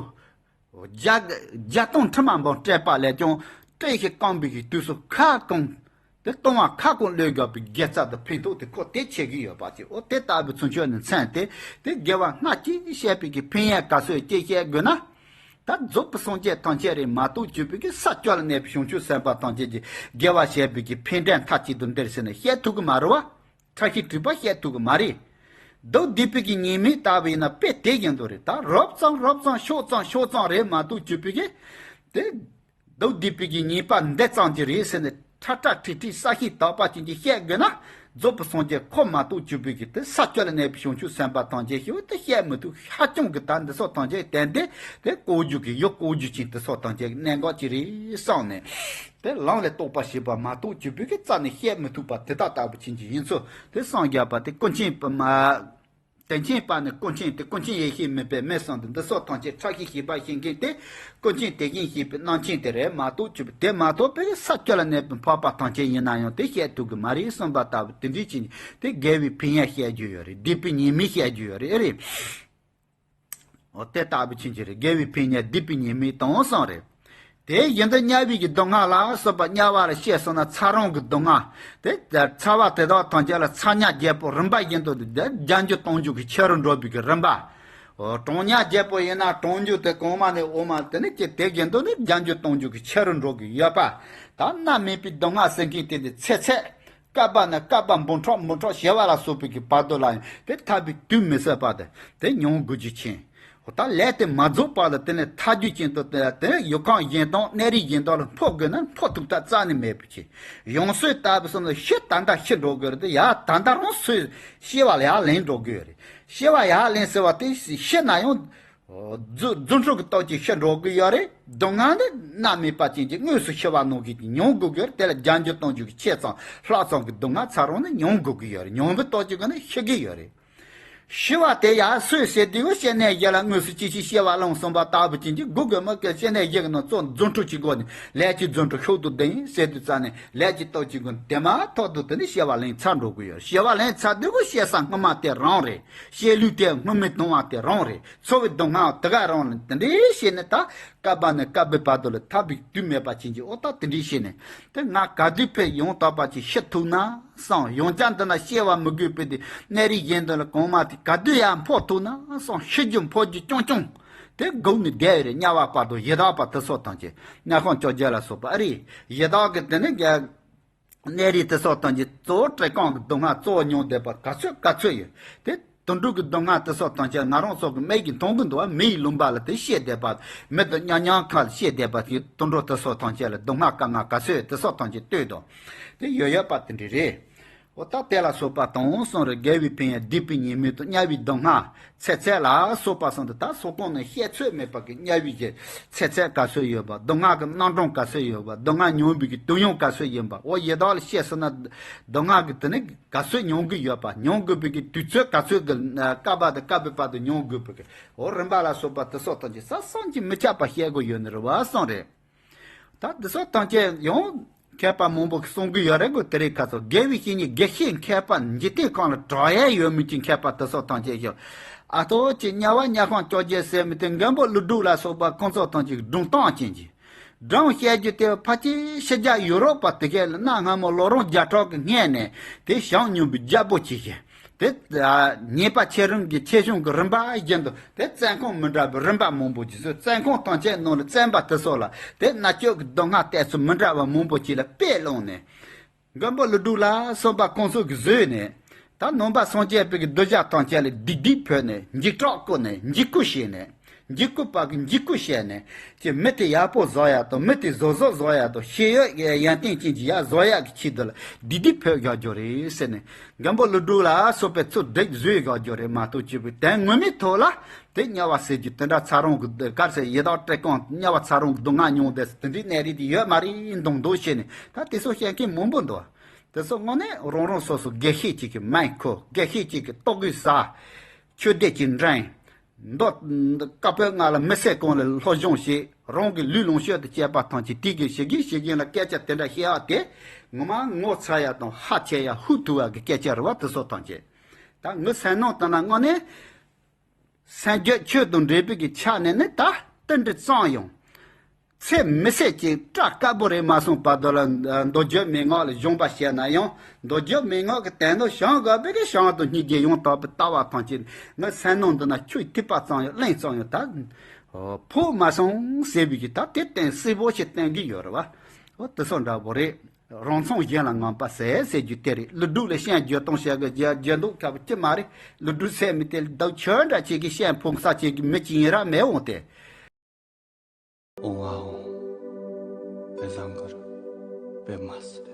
རྒྱ་རྒྱ་སྟོང་ཁྲི་མ་འབུམ་བཀྲེས་པ་ལས་ཀྱང་བཀྲེས་ཤིང་སྐོམ་པའི་གི་དུས་སུ་ཁ་སྐོང་། དེ་ལྟུང་བ་ཁ་སྐོང་བློས་འགེལ་བའི་དགེ་རྩ་དང་ཕན་ཐོགས་དེ་ཁོ་དེ་བྱེད་ཀྱི་ཡོད་པ་ཅིག་འོ་དེ་ལྟ་བུའི་ཚུལ་འཆོས་ནས་མཚོན་ཏེ། དེ་དགེ་བ་སྔ་ཕྱི་བཤད་པའི་གི་ཕན་ཡོན་ག་ཚོད་ཅིག་བཤད་དགོས་ན། ད་རྫོགས་པའི་སངས་རྒྱས་ཐམས་ཅད་རེད་མ་གཏོགས་གྱུར་པའི་གི་ས་བཅུ་ལ་གནས་པའི་བྱང་ཆུབ་སེམས་དཔའ་ཐམས་ཅད་ཀྱི་དགེ་བ་བཤད་པའི་གི་ཕན་འབྲས་མཐའ་གཅིག་ཏུ་འདིར་ཟེར་ནས་བཤད་ཐུབ་ཀྱི་མ་རེད་བ། ཕྲ་ཞིང་དྲི་བ་བཤད་ཐུབ་ཀྱི་མ་རེད། མདོ་སྡིག་པའི་གི་ཉེས་དམིགས་ལྟ་བུ་ཡིན་ན་དཔེ་དེ་བཞིན་དུ་རེད། ད་རོབ་ཙམ་རོབ་ཙམ་ཤོག་ཙམ་ཤོག་ཙམ་རེད་མ་གཏོགས་གྱུར་པའི་གི། དེ། མདོ་སྡིག་པའི་གི་ཉེས་པ་འདི་ཙམ་གྱི་རེད་ཟེར་ནས་ཁྲ་ཁྲ་ཁྲིག་ཁྲིག་གསལ་ཞིང་དག་པ་ཅན་གྱི་བཤད་དགོས་ན། རྫོགས་པའི་སངས་རྒྱས་ཁོ་མ་གཏོགས་གྱུར་པའི་གི་དེ་ས་བཅུ་ལ་གནས་པའི་བྱང་ཆུབ་སེམས་དཔའ་ཐམས་ཅད་ཞེས་པ་དེ་བཤད་མི་ཐུབ། ཧ་ཅང་གི་ད་འདི་སོགས་ཐམས་ཅད་བསྟན་ཏེ། དེ་ལྐོག་གྱུར་གྱི་ཡུལ་ལྐོག་གྱུར་ཅན་དེ་སོགས་ཐམས་ཅད་གནད་འགག་ཅིག་རེད་བསམ་ནས། དེ་ལམ་ལ་རྟོགས་པ་ཞེས་པ་མ་གཏོགས་གྱུར་པའི་གི་རྩ་ནས་བཤད་མི་ཐུབ་པ་དེ་དག་ལྟ་བུ་ཅན་གྱི་ཡིན་ཚུལ་དེ་སངས་རྒྱས་པ་དེ་ཀུན་མཁྱེན་པ་མ། དེ་མཁྱེན་པ་ནི་ཀུན་མཁྱེན་ཏེ། ཀུན་མཁྱེན་ཡེ་ཤེས་མུན་པས་མེ་གསུམ་དུ། འདི་སོགས་ཐམས་ཅད་ཕྲ་ཞིང་ཞིབ་པར་ཤེས་མཁན་དེ་ཀུན་མཁྱེན་དེ་བཞིན་གཤེགས་པའི་རྣམ་མཁྱེན་དེ་རེད་མ་གཏོགས་གྱུར་པ་དེ་མ་གཏོགས་པའི་ས་བཅུ་ལ་གནས་པའི་འཕགས་པ་ཐམས་ཅད་ཡིན་ན་ཡང་དེ་བཤད་ཐུབ་ཀྱི་མ་རེད་གསུངས་པ་ལྟ་བུ་དེ་འདྲའི་ཕྱིར་དེ་དགེ་བའི་ཕན་ཡོན་བཤད་རྒྱུ་ཡོད་རེད། སྡིག་པའི་ཉེས་དམིགས་བཤད་རྒྱུ་ཡོད་རེད། ཨེ་རེད། འོ་དེ་ལྟ་བུ་ཕྱིན་ཅི་རེད། དགེ་བའི་ཕན་ཡོན་སྡིག་པའི་ཉེས་དམིགས་དང་གསུམ་རེད། དེ་བཞིན་དུ་དམྱལ་བའི་གི་སྡུག་བསྔལ་ལ་སོགས་པ་དམྱལ་བ་ལ་སྐྱེས་སོང་ན་ཚ་གྲང་གི་སྡུག་བསྔལ། དེ་ཚ་བ་དེ་དག་ཐམས་ཅད་ལ་ཚ་དམྱལ་བརྒྱད་པོ་རིམ་པ་བཞིན་དུ་བརྒྱ་འགྱུར་སྟོང་འགྱུར་གྱི་ཆེ་རུ་འགྲོ་བའི་གི་རིམ་པ། འོ་གྲང་དམྱལ་བརྒྱད་པོ་ཡིན་ན་གྲང་འགྱུར་དེ་གོང་མ་ནས་འོག་མ་དེ་ནས་ཀྱི་དེ་བཞིན་དུ་ནི་བརྒྱ་འགྱུར་སྟོང་འགྱུར་གྱི་ཆེ་རུ་འགྲོ་གི་ཡོད་པ། ད་མནར་མེད་པའི་སྡུག་བསྔལ་ཟེར་མཁན་དེ་འདི་ཚེ་ཚད། བསྐལ་པ་ནས་བསྐལ་པ་འབུམ་ཕྲག་འབུམ་ཕྲག་བྱེ་བ་ལ་སོགས་པའི་གི་བར་དུ་ལ་ཡང་དེ་ཐར་པའི་དུས་མི་ཟད་པ་དེ་དེ་མྱོང་དགོས་རྒྱུ་ཅན། འོ་ད་ལས་དེ་མ་རྫོགས་བར་དུ་དེ་ནས་ཐར་རྒྱུ་ཅན་དུ་དེ་དེ་ཡུལ་ཁམས་གཞན་དང་གནས་རིས་གཞན་དག་ལ་འཕོ་དགོས་ན་འཕོ་ཐུབ་ཐབས་རྩ་ནས་མེད་པའི་ཕྱིར། ཡང་སོས་ལྟ་བུ་སོང་ལ་ཤི་ད་ལྟ་ཤི་འགྲོ་དགོས་རེད་དེ་ཡ་ད་ལྟ་རང་སོས་ཤི་བ་ལ་ཡར་ལེན་འགྲོ་དགོས་རེད། ཤི་བ་ཡར་ལེན་ཟེར་བ་དེ་ཤི་ན་ཡང་། རྫུ་རྫུ་འཕྲུལ་གྱི་སྟོབས་ཀྱིས་ཤི་འགྲོ་གི་ཡོད་རེད། སྡུག་བསྔལ་ནི་མནར་མེད་པ་ཅན་གྱི་དངོས་སུ་ཤི་བ་ནང་བཞིན་གྱི་མྱོང་དགོས་ཀྱི་ཡོད་རེད། དེ་ལ་བརྒྱ་འགྱུར་སྟོང་འགྱུར་གྱི་ཆེ་ཙམ་ལྷག་ཙམ་གྱི་སྡུག་བསྔལ་ཚ་རང་ནི་མྱོང་དགོས་ཀྱི་ཡོད་རེད། མྱོང་བའི་སྟོབས་ཀྱིས་གོ་ནས་ཤི་གི་ཡོད་རེད། ཤི་བ་དེ་ཡང་སོས་ཟེར་དུས་སྐྱེ་གནས་བཞི་ལ་དངོས་སུ་སྐྱེ་ཞིང་སྐྱེ་བ་ལེན་གསུངས་པ་ལྟ་བུ་ཅན་གྱི་དགོས་དགོས་མོད་ཀྱི་སྐྱེ་གནས་བཞི་གི་ནང་གཙོ་རྫུ་འཕྲུལ་གྱི་སྒོ་ནས་ལས་ཀྱི་རྫུ་འཕྲུལ་ཤུགས་དང་ལྡན་ཟེར་དུས་རྩ་ནས་ལས་ཀྱི་སྟོབས་ཀྱིས་གོ་ནས་དེ་མ་ཐག་ཏུ་དེ་ནི་ཤི་བ་ལེན་ཚར་འགྲོ་གི་ཡོད་རེད། ཤི་བ་ལེན་ཚར་དུས་སྐྱེ་ས་སྔོན་མ་དེ་རང་རེད། སྐྱེ་ལུས་དེ་སྔོན་མའི་སྡུག་བསྔལ་དེ་རང་རེད། འཚོ་བའི་སྡུག་བསྔལ་དེ་ག་རང་ལ་དེ་འདྲའི་བྱས་ནས་ད་བསྐལ་པ་ནས་བསྐལ་པའི་བར་དུ་ལ་ཐར་པའི་དུས་མེད་པ་ཅན་གྱི་འོ་ད་དེ་འདྲའི་བྱས་ནས་དེ་ང་ག་དུས་ཕེབས་ཡང་དག་པ་ཅིག་ཤི་ཐུབ་ན་བསམ། ཡང་བསྐྱར་འདི་ན་སྐྱེ་བ་མི་དགོས་པའི་དེ་གནས་རིས་གཞན་དུ་ལ་གོང་མ་དེ་ག་དུས་ཡང་འཕོ་ཐུབ་ན་བསམ། ཤི་རྒྱུ་འཕོ་རྒྱུ་རྐྱང་རྐྱང་དེ་སྒུག་ནས་བསྡད་ཡོད་རེད། དམྱལ་བ་བར་དུ་ཡི་དྭགས་པ་དེ་སོགས་ཐམས་ཅད་དམྱལ་ཁམས་བཅོ་བརྒྱད་ལ་སོགས་པ་ཨ་རེད། ཡི་དྭགས་ཀྱི་དེ་ནི་རྒྱ། གནས་རིས་དེ་སོགས་ཐམས་ཅད་གཙོ་བོ་བཀྲེས་སྐོམ་གྱི་སྡུག་བསྔལ་གཙོ་བོ་མྱོང་བསྡད་པ་ག་ཚོད་ག་ཚོད་ཡོད་དེ། དུད་འགྲོ་གི་སྡུག་བསྔལ་དེ་སོགས་ཐམས་ཅད་ང་རང་ཚོ་གི་མིག་གིས་མཐོང་གི་འདུག་བ། མི་ཡི་ལུང་པ་ལ་དེ་བཤད་བསྡད་པ། མི་དང་མཉམ་མཉམ་ཁ་ལ་བཤད་བསྡད་པ་དེ་དུད་འགྲོ་དེ་སོགས་ཐམས་ཅད་ལ་སྡུག་བསྔལ་དཀའ་ངལ་ག་ཚོད་དེ་སོགས་ཐམས་ཅད་ལྟོས་དང་། དེ་ཡོད་ཡོད་པ་དེ་འདྲ་རེད། འོ་ད་དེ་ལ་སོགས་པ་དང་གསུམ་རེ་དགེ་བའི་ཕན་ཡོན་སྡིག་པའི་ཉེས་དམིགས་དང་དམྱལ་བའི་སྡུག་བསྔལ། ཚེ་ཚད་ལ་སོགས་པ་གསུམ་དུ་ད་སོགས་གོང་ནས་བཤད་ཚོད་མེད་པ་གི་དམྱལ་བའི་གི་ཚེ་ཚད་ག་ཚོད་ཡོད་པ། སྡུག་བསྔལ་གི་རྣམ་གྲངས་ག་ཚོད་ཡོད་པ། སྡུག་བསྔལ་མྱོང་བའི་གི་དུས་ཡུན་ག་ཚོད་ཡིན་པ། འོ་ཡི་དྭགས་ལ་སྐྱེས་སོང་ན་སྡུག་བསྔལ་གི་དེ་ནི་ག་ཚོད་མྱོང་གི་ཡོད་པ། མྱོང་དགོས་པའི་གི་དུས་ཚོད་ག་ཚོད་གི་བསྐལ་པ་དང་བསྐལ་པའི་བར་དུ་མྱོང་དགོས་པའི་གི་འོ་རིམ་པ་ལ་སོགས་པ་དེ་སོགས་ཐམས་ཅད་ས་བསམ་གྱིས་མི་ཁྱབ་པ་བཤད་དགོས་ཡོད་ནི་རེད་བ་གསུངས་རེད། ད་འདི་སོགས་ཐམས་ཅད་ཡང་མཁས་པ་མང་པོ་གསུང་གི་ཡོད་རེད་གོ། དེ་རིང་ཁ་སང་དགེ་བའི་བཤེས་གཉེན་དགེ་བཤེས་མཁས་པ་འཇིག་རྟེན་ཁམས་ལ་གྲགས་ཡས་ཡོད་མི་གི་མཁས་པ་དེ་སོགས་ཐམས་ཅད་ཡོད། ཨ་ཐོ་ཅི་དམྱལ་བ་དམྱལ་ཁམས་བཅོ་བརྒྱད་ཟེར་མི་དེ་མགོན་པོ་ཀླུ་སྒྲུབ་ལ་སོགས་པ་ཁོང་ཚོ་ཐམས་ཅད་སྒྲུང་གཏམ་ཅན་གྱི་སྒྲུང་བཤད་རྒྱུ་དེ་ཕལ་ཆེར་ཕྱི་རྒྱལ་ཡུ་རོབ་པ་དེ་གས་ལ་གནའ་སྔ་མོ་ལོ་རིམ་བརྒྱ་ཕྲག་གི་སྔས་ནས་དེ་བྱང་མྱོང་བའི་རྒྱལ་པོ་ཅིག་བྱས། དེ་ཉེས་པ་ཆེ་རིམ་གྱི་ཆེ་ཆུང་གི་རིམ་པ་བཞིན་དུ་དེ་བཙོན་ཁང་མི་འདྲ་བའི་རིམ་པ་མང་པོ་ཅིག་བཟོས། བཙོན་ཁང་ཐམས་ཅད་ནང་ལ་བཙོན་པ་དེ་ཚོ་ལ་དེ་མནར་གཅོད་ཀྱི་སྡུག་བསྔལ་གཏད་ཚུལ་མི་འདྲ་བ་མང་པོ་ཅིག་ལ་དཔེ་བླངས་ནས། མགོན་པོ་ཀླུ་སྒྲུབ་ལ་སོགས་པ་ཁོང་ཚོ་གིས་བཟོས་ནས། ད་ནང་པ་སངས་རྒྱས་པའི་གི་གདུལ་བྱ་ཐམས་ཅད་ལ་སྡིག་སྡིག་ཕོག་ནས་འཇིགས་སྐྲག་བསྐུལ་ནས་འཇིགས་སྐུལ་བྱས་ནས། འཇིགས་སྐུལ་པ་གིས་འཇིགས་སྐུལ་བྱས་ནས། ཀྱི་མི་དེ་ཡག་པོ་བཟོ་ཡག་དང་མི་དེ་བཟོ་བཟོ་བཟོ་ཡག་དང་ཤེས་ཡོན་ཡོན་ཏན་ཅན་གྱི་ཡག་བཟོ་ཡག་གི་ཆེད་དུ་ལ་སྡིག་སྡིག་ཕོག་བཞག་རྒྱུ་རེད་ཟེར་ནས། མགོན་པོ་ཀླུ་སྒྲུབ་ལ་སོགས་པའི་ཚུལ་འགྲིག་བཟོས་བཞག་རྒྱུ་རེད་མ་གཏོགས་ཅི་བུ་དོན་ངོ་མའི་ཐོག་ལ་དེ་དམྱལ་བ་ཟེར་རྒྱུ་དེ་འདྲ་ཚ་རུང་གི་གར་ཟེར་ཡི་དྭགས་བཀྲེས་སྐོམ་དམྱལ་བ་ཚ་རུང་གི་སྡུག་བསྔལ་མྱོང་བསྡད་ཟེར་དེ་འདྲའི་གནས་རིགས་དེ་ཡོད་མ་རེད་མདོག་མདོག་བྱས་ནས་ད་དེ་ཚོ་བཤད་མཁན་མང་པོ་འདུག་དེ་ཚོ་དངོས་གནས་རང་རང་སོ་སོ་དགེ་བཤེས་གཅིག་གི་མིང་ཁུར། དགེ་བཤེས་གཅིག་གི་ལྟོ་གོས་ཟ། ཆོས་སྡེ་གཅིག་འགྲིམ། མདོ་བཀའ་པོད་ལྔ་ལ་མི་བསད་གོང་ལ་སློབ་སྦྱོང་བྱེད། རང་གི་ལུས་ལོངས་སྤྱོད་དང་བཅས་པ་ཐམས་ཅད་དེ་གི་ཞིག་གིན་ཞིག་གིན་ལ་སྐད་ཆ་དེ་འདྲ་བཤད་ཡ་དེ་ངོ་མ་ངོ་ཚ་ཡ་དང་ཧ་ཆེ་ཡ་ཧུ་ཐུ་བ་གི་སྐད་ཆ་རེད་བ། དེ་ཚོ་ཐམས་ཅད་ད་ངའི་སེམས་ནང་དུ་ན་དངོས་གནས་སངས་རྒྱས་ཆོས་དང་འབྲེལ་བའི་གི་ཆ་ནས་ནི་ད་ཏིལ་འབྲུ་གཙང་ཡང་ཚེ་མི་ཟད་ཅིག་སྐྲག་དཀའ་པོ་རེད་མ་སོང་བར་དུ་ལ་མདོ་རྒྱུད་མན་ངག་ལ་སྦྱོང་པ་བྱས་ན་ཡང་མདོ་རྒྱུད་མན་ངག་གི་དོན་དུ་བྱང་དགོས་པའི་གི་བྱང་དུ་སྙིང་རྗེ་ཡང་དག་པའི་ལྟ་བ་ཐམས་ཅད་ངའི་སེམས་ནང་དུ་ན་ཆུ་ཐིགས་པ་ཙམ་ཡང་བླངས་ཙམ་ཡང་ད་ཕོག་མ་སོང་ཟེར་བའི་གི་ད་དེ་གཏན་གསལ་པོ་ཞིག་བསྟན་གི་ཡོད་རེད་བ། འོ་དེ་ཚོ་འདྲ་པོ་རེད། རང་མཚང་གཞན་ལ་ངན་པ་ཟེར་ཟེར་རྒྱུ་དེ་རེད། ཀླུ་སྒྲུབ་ལ་སྤྱན་རྒྱུ་སྟོང་བཤད་གི་རྒྱ་རྒྱ་འདུག་ཁ་བ་ཅི་མ་རེད། ཀླུ་སྒྲུབ་ཟེར་མི་དེ་ལ་དག་ཆོས་འདྲ་ཅིག་གི་སྤྱན་ཕུང་ས་ཅིག་གི་མི་ཅི་ཡིན་ར་མེད་འོང་དེ། འོང་བ་འོང་། དཔེ་བཟང་གི་རེད། དཔེ་མ་སྲིད་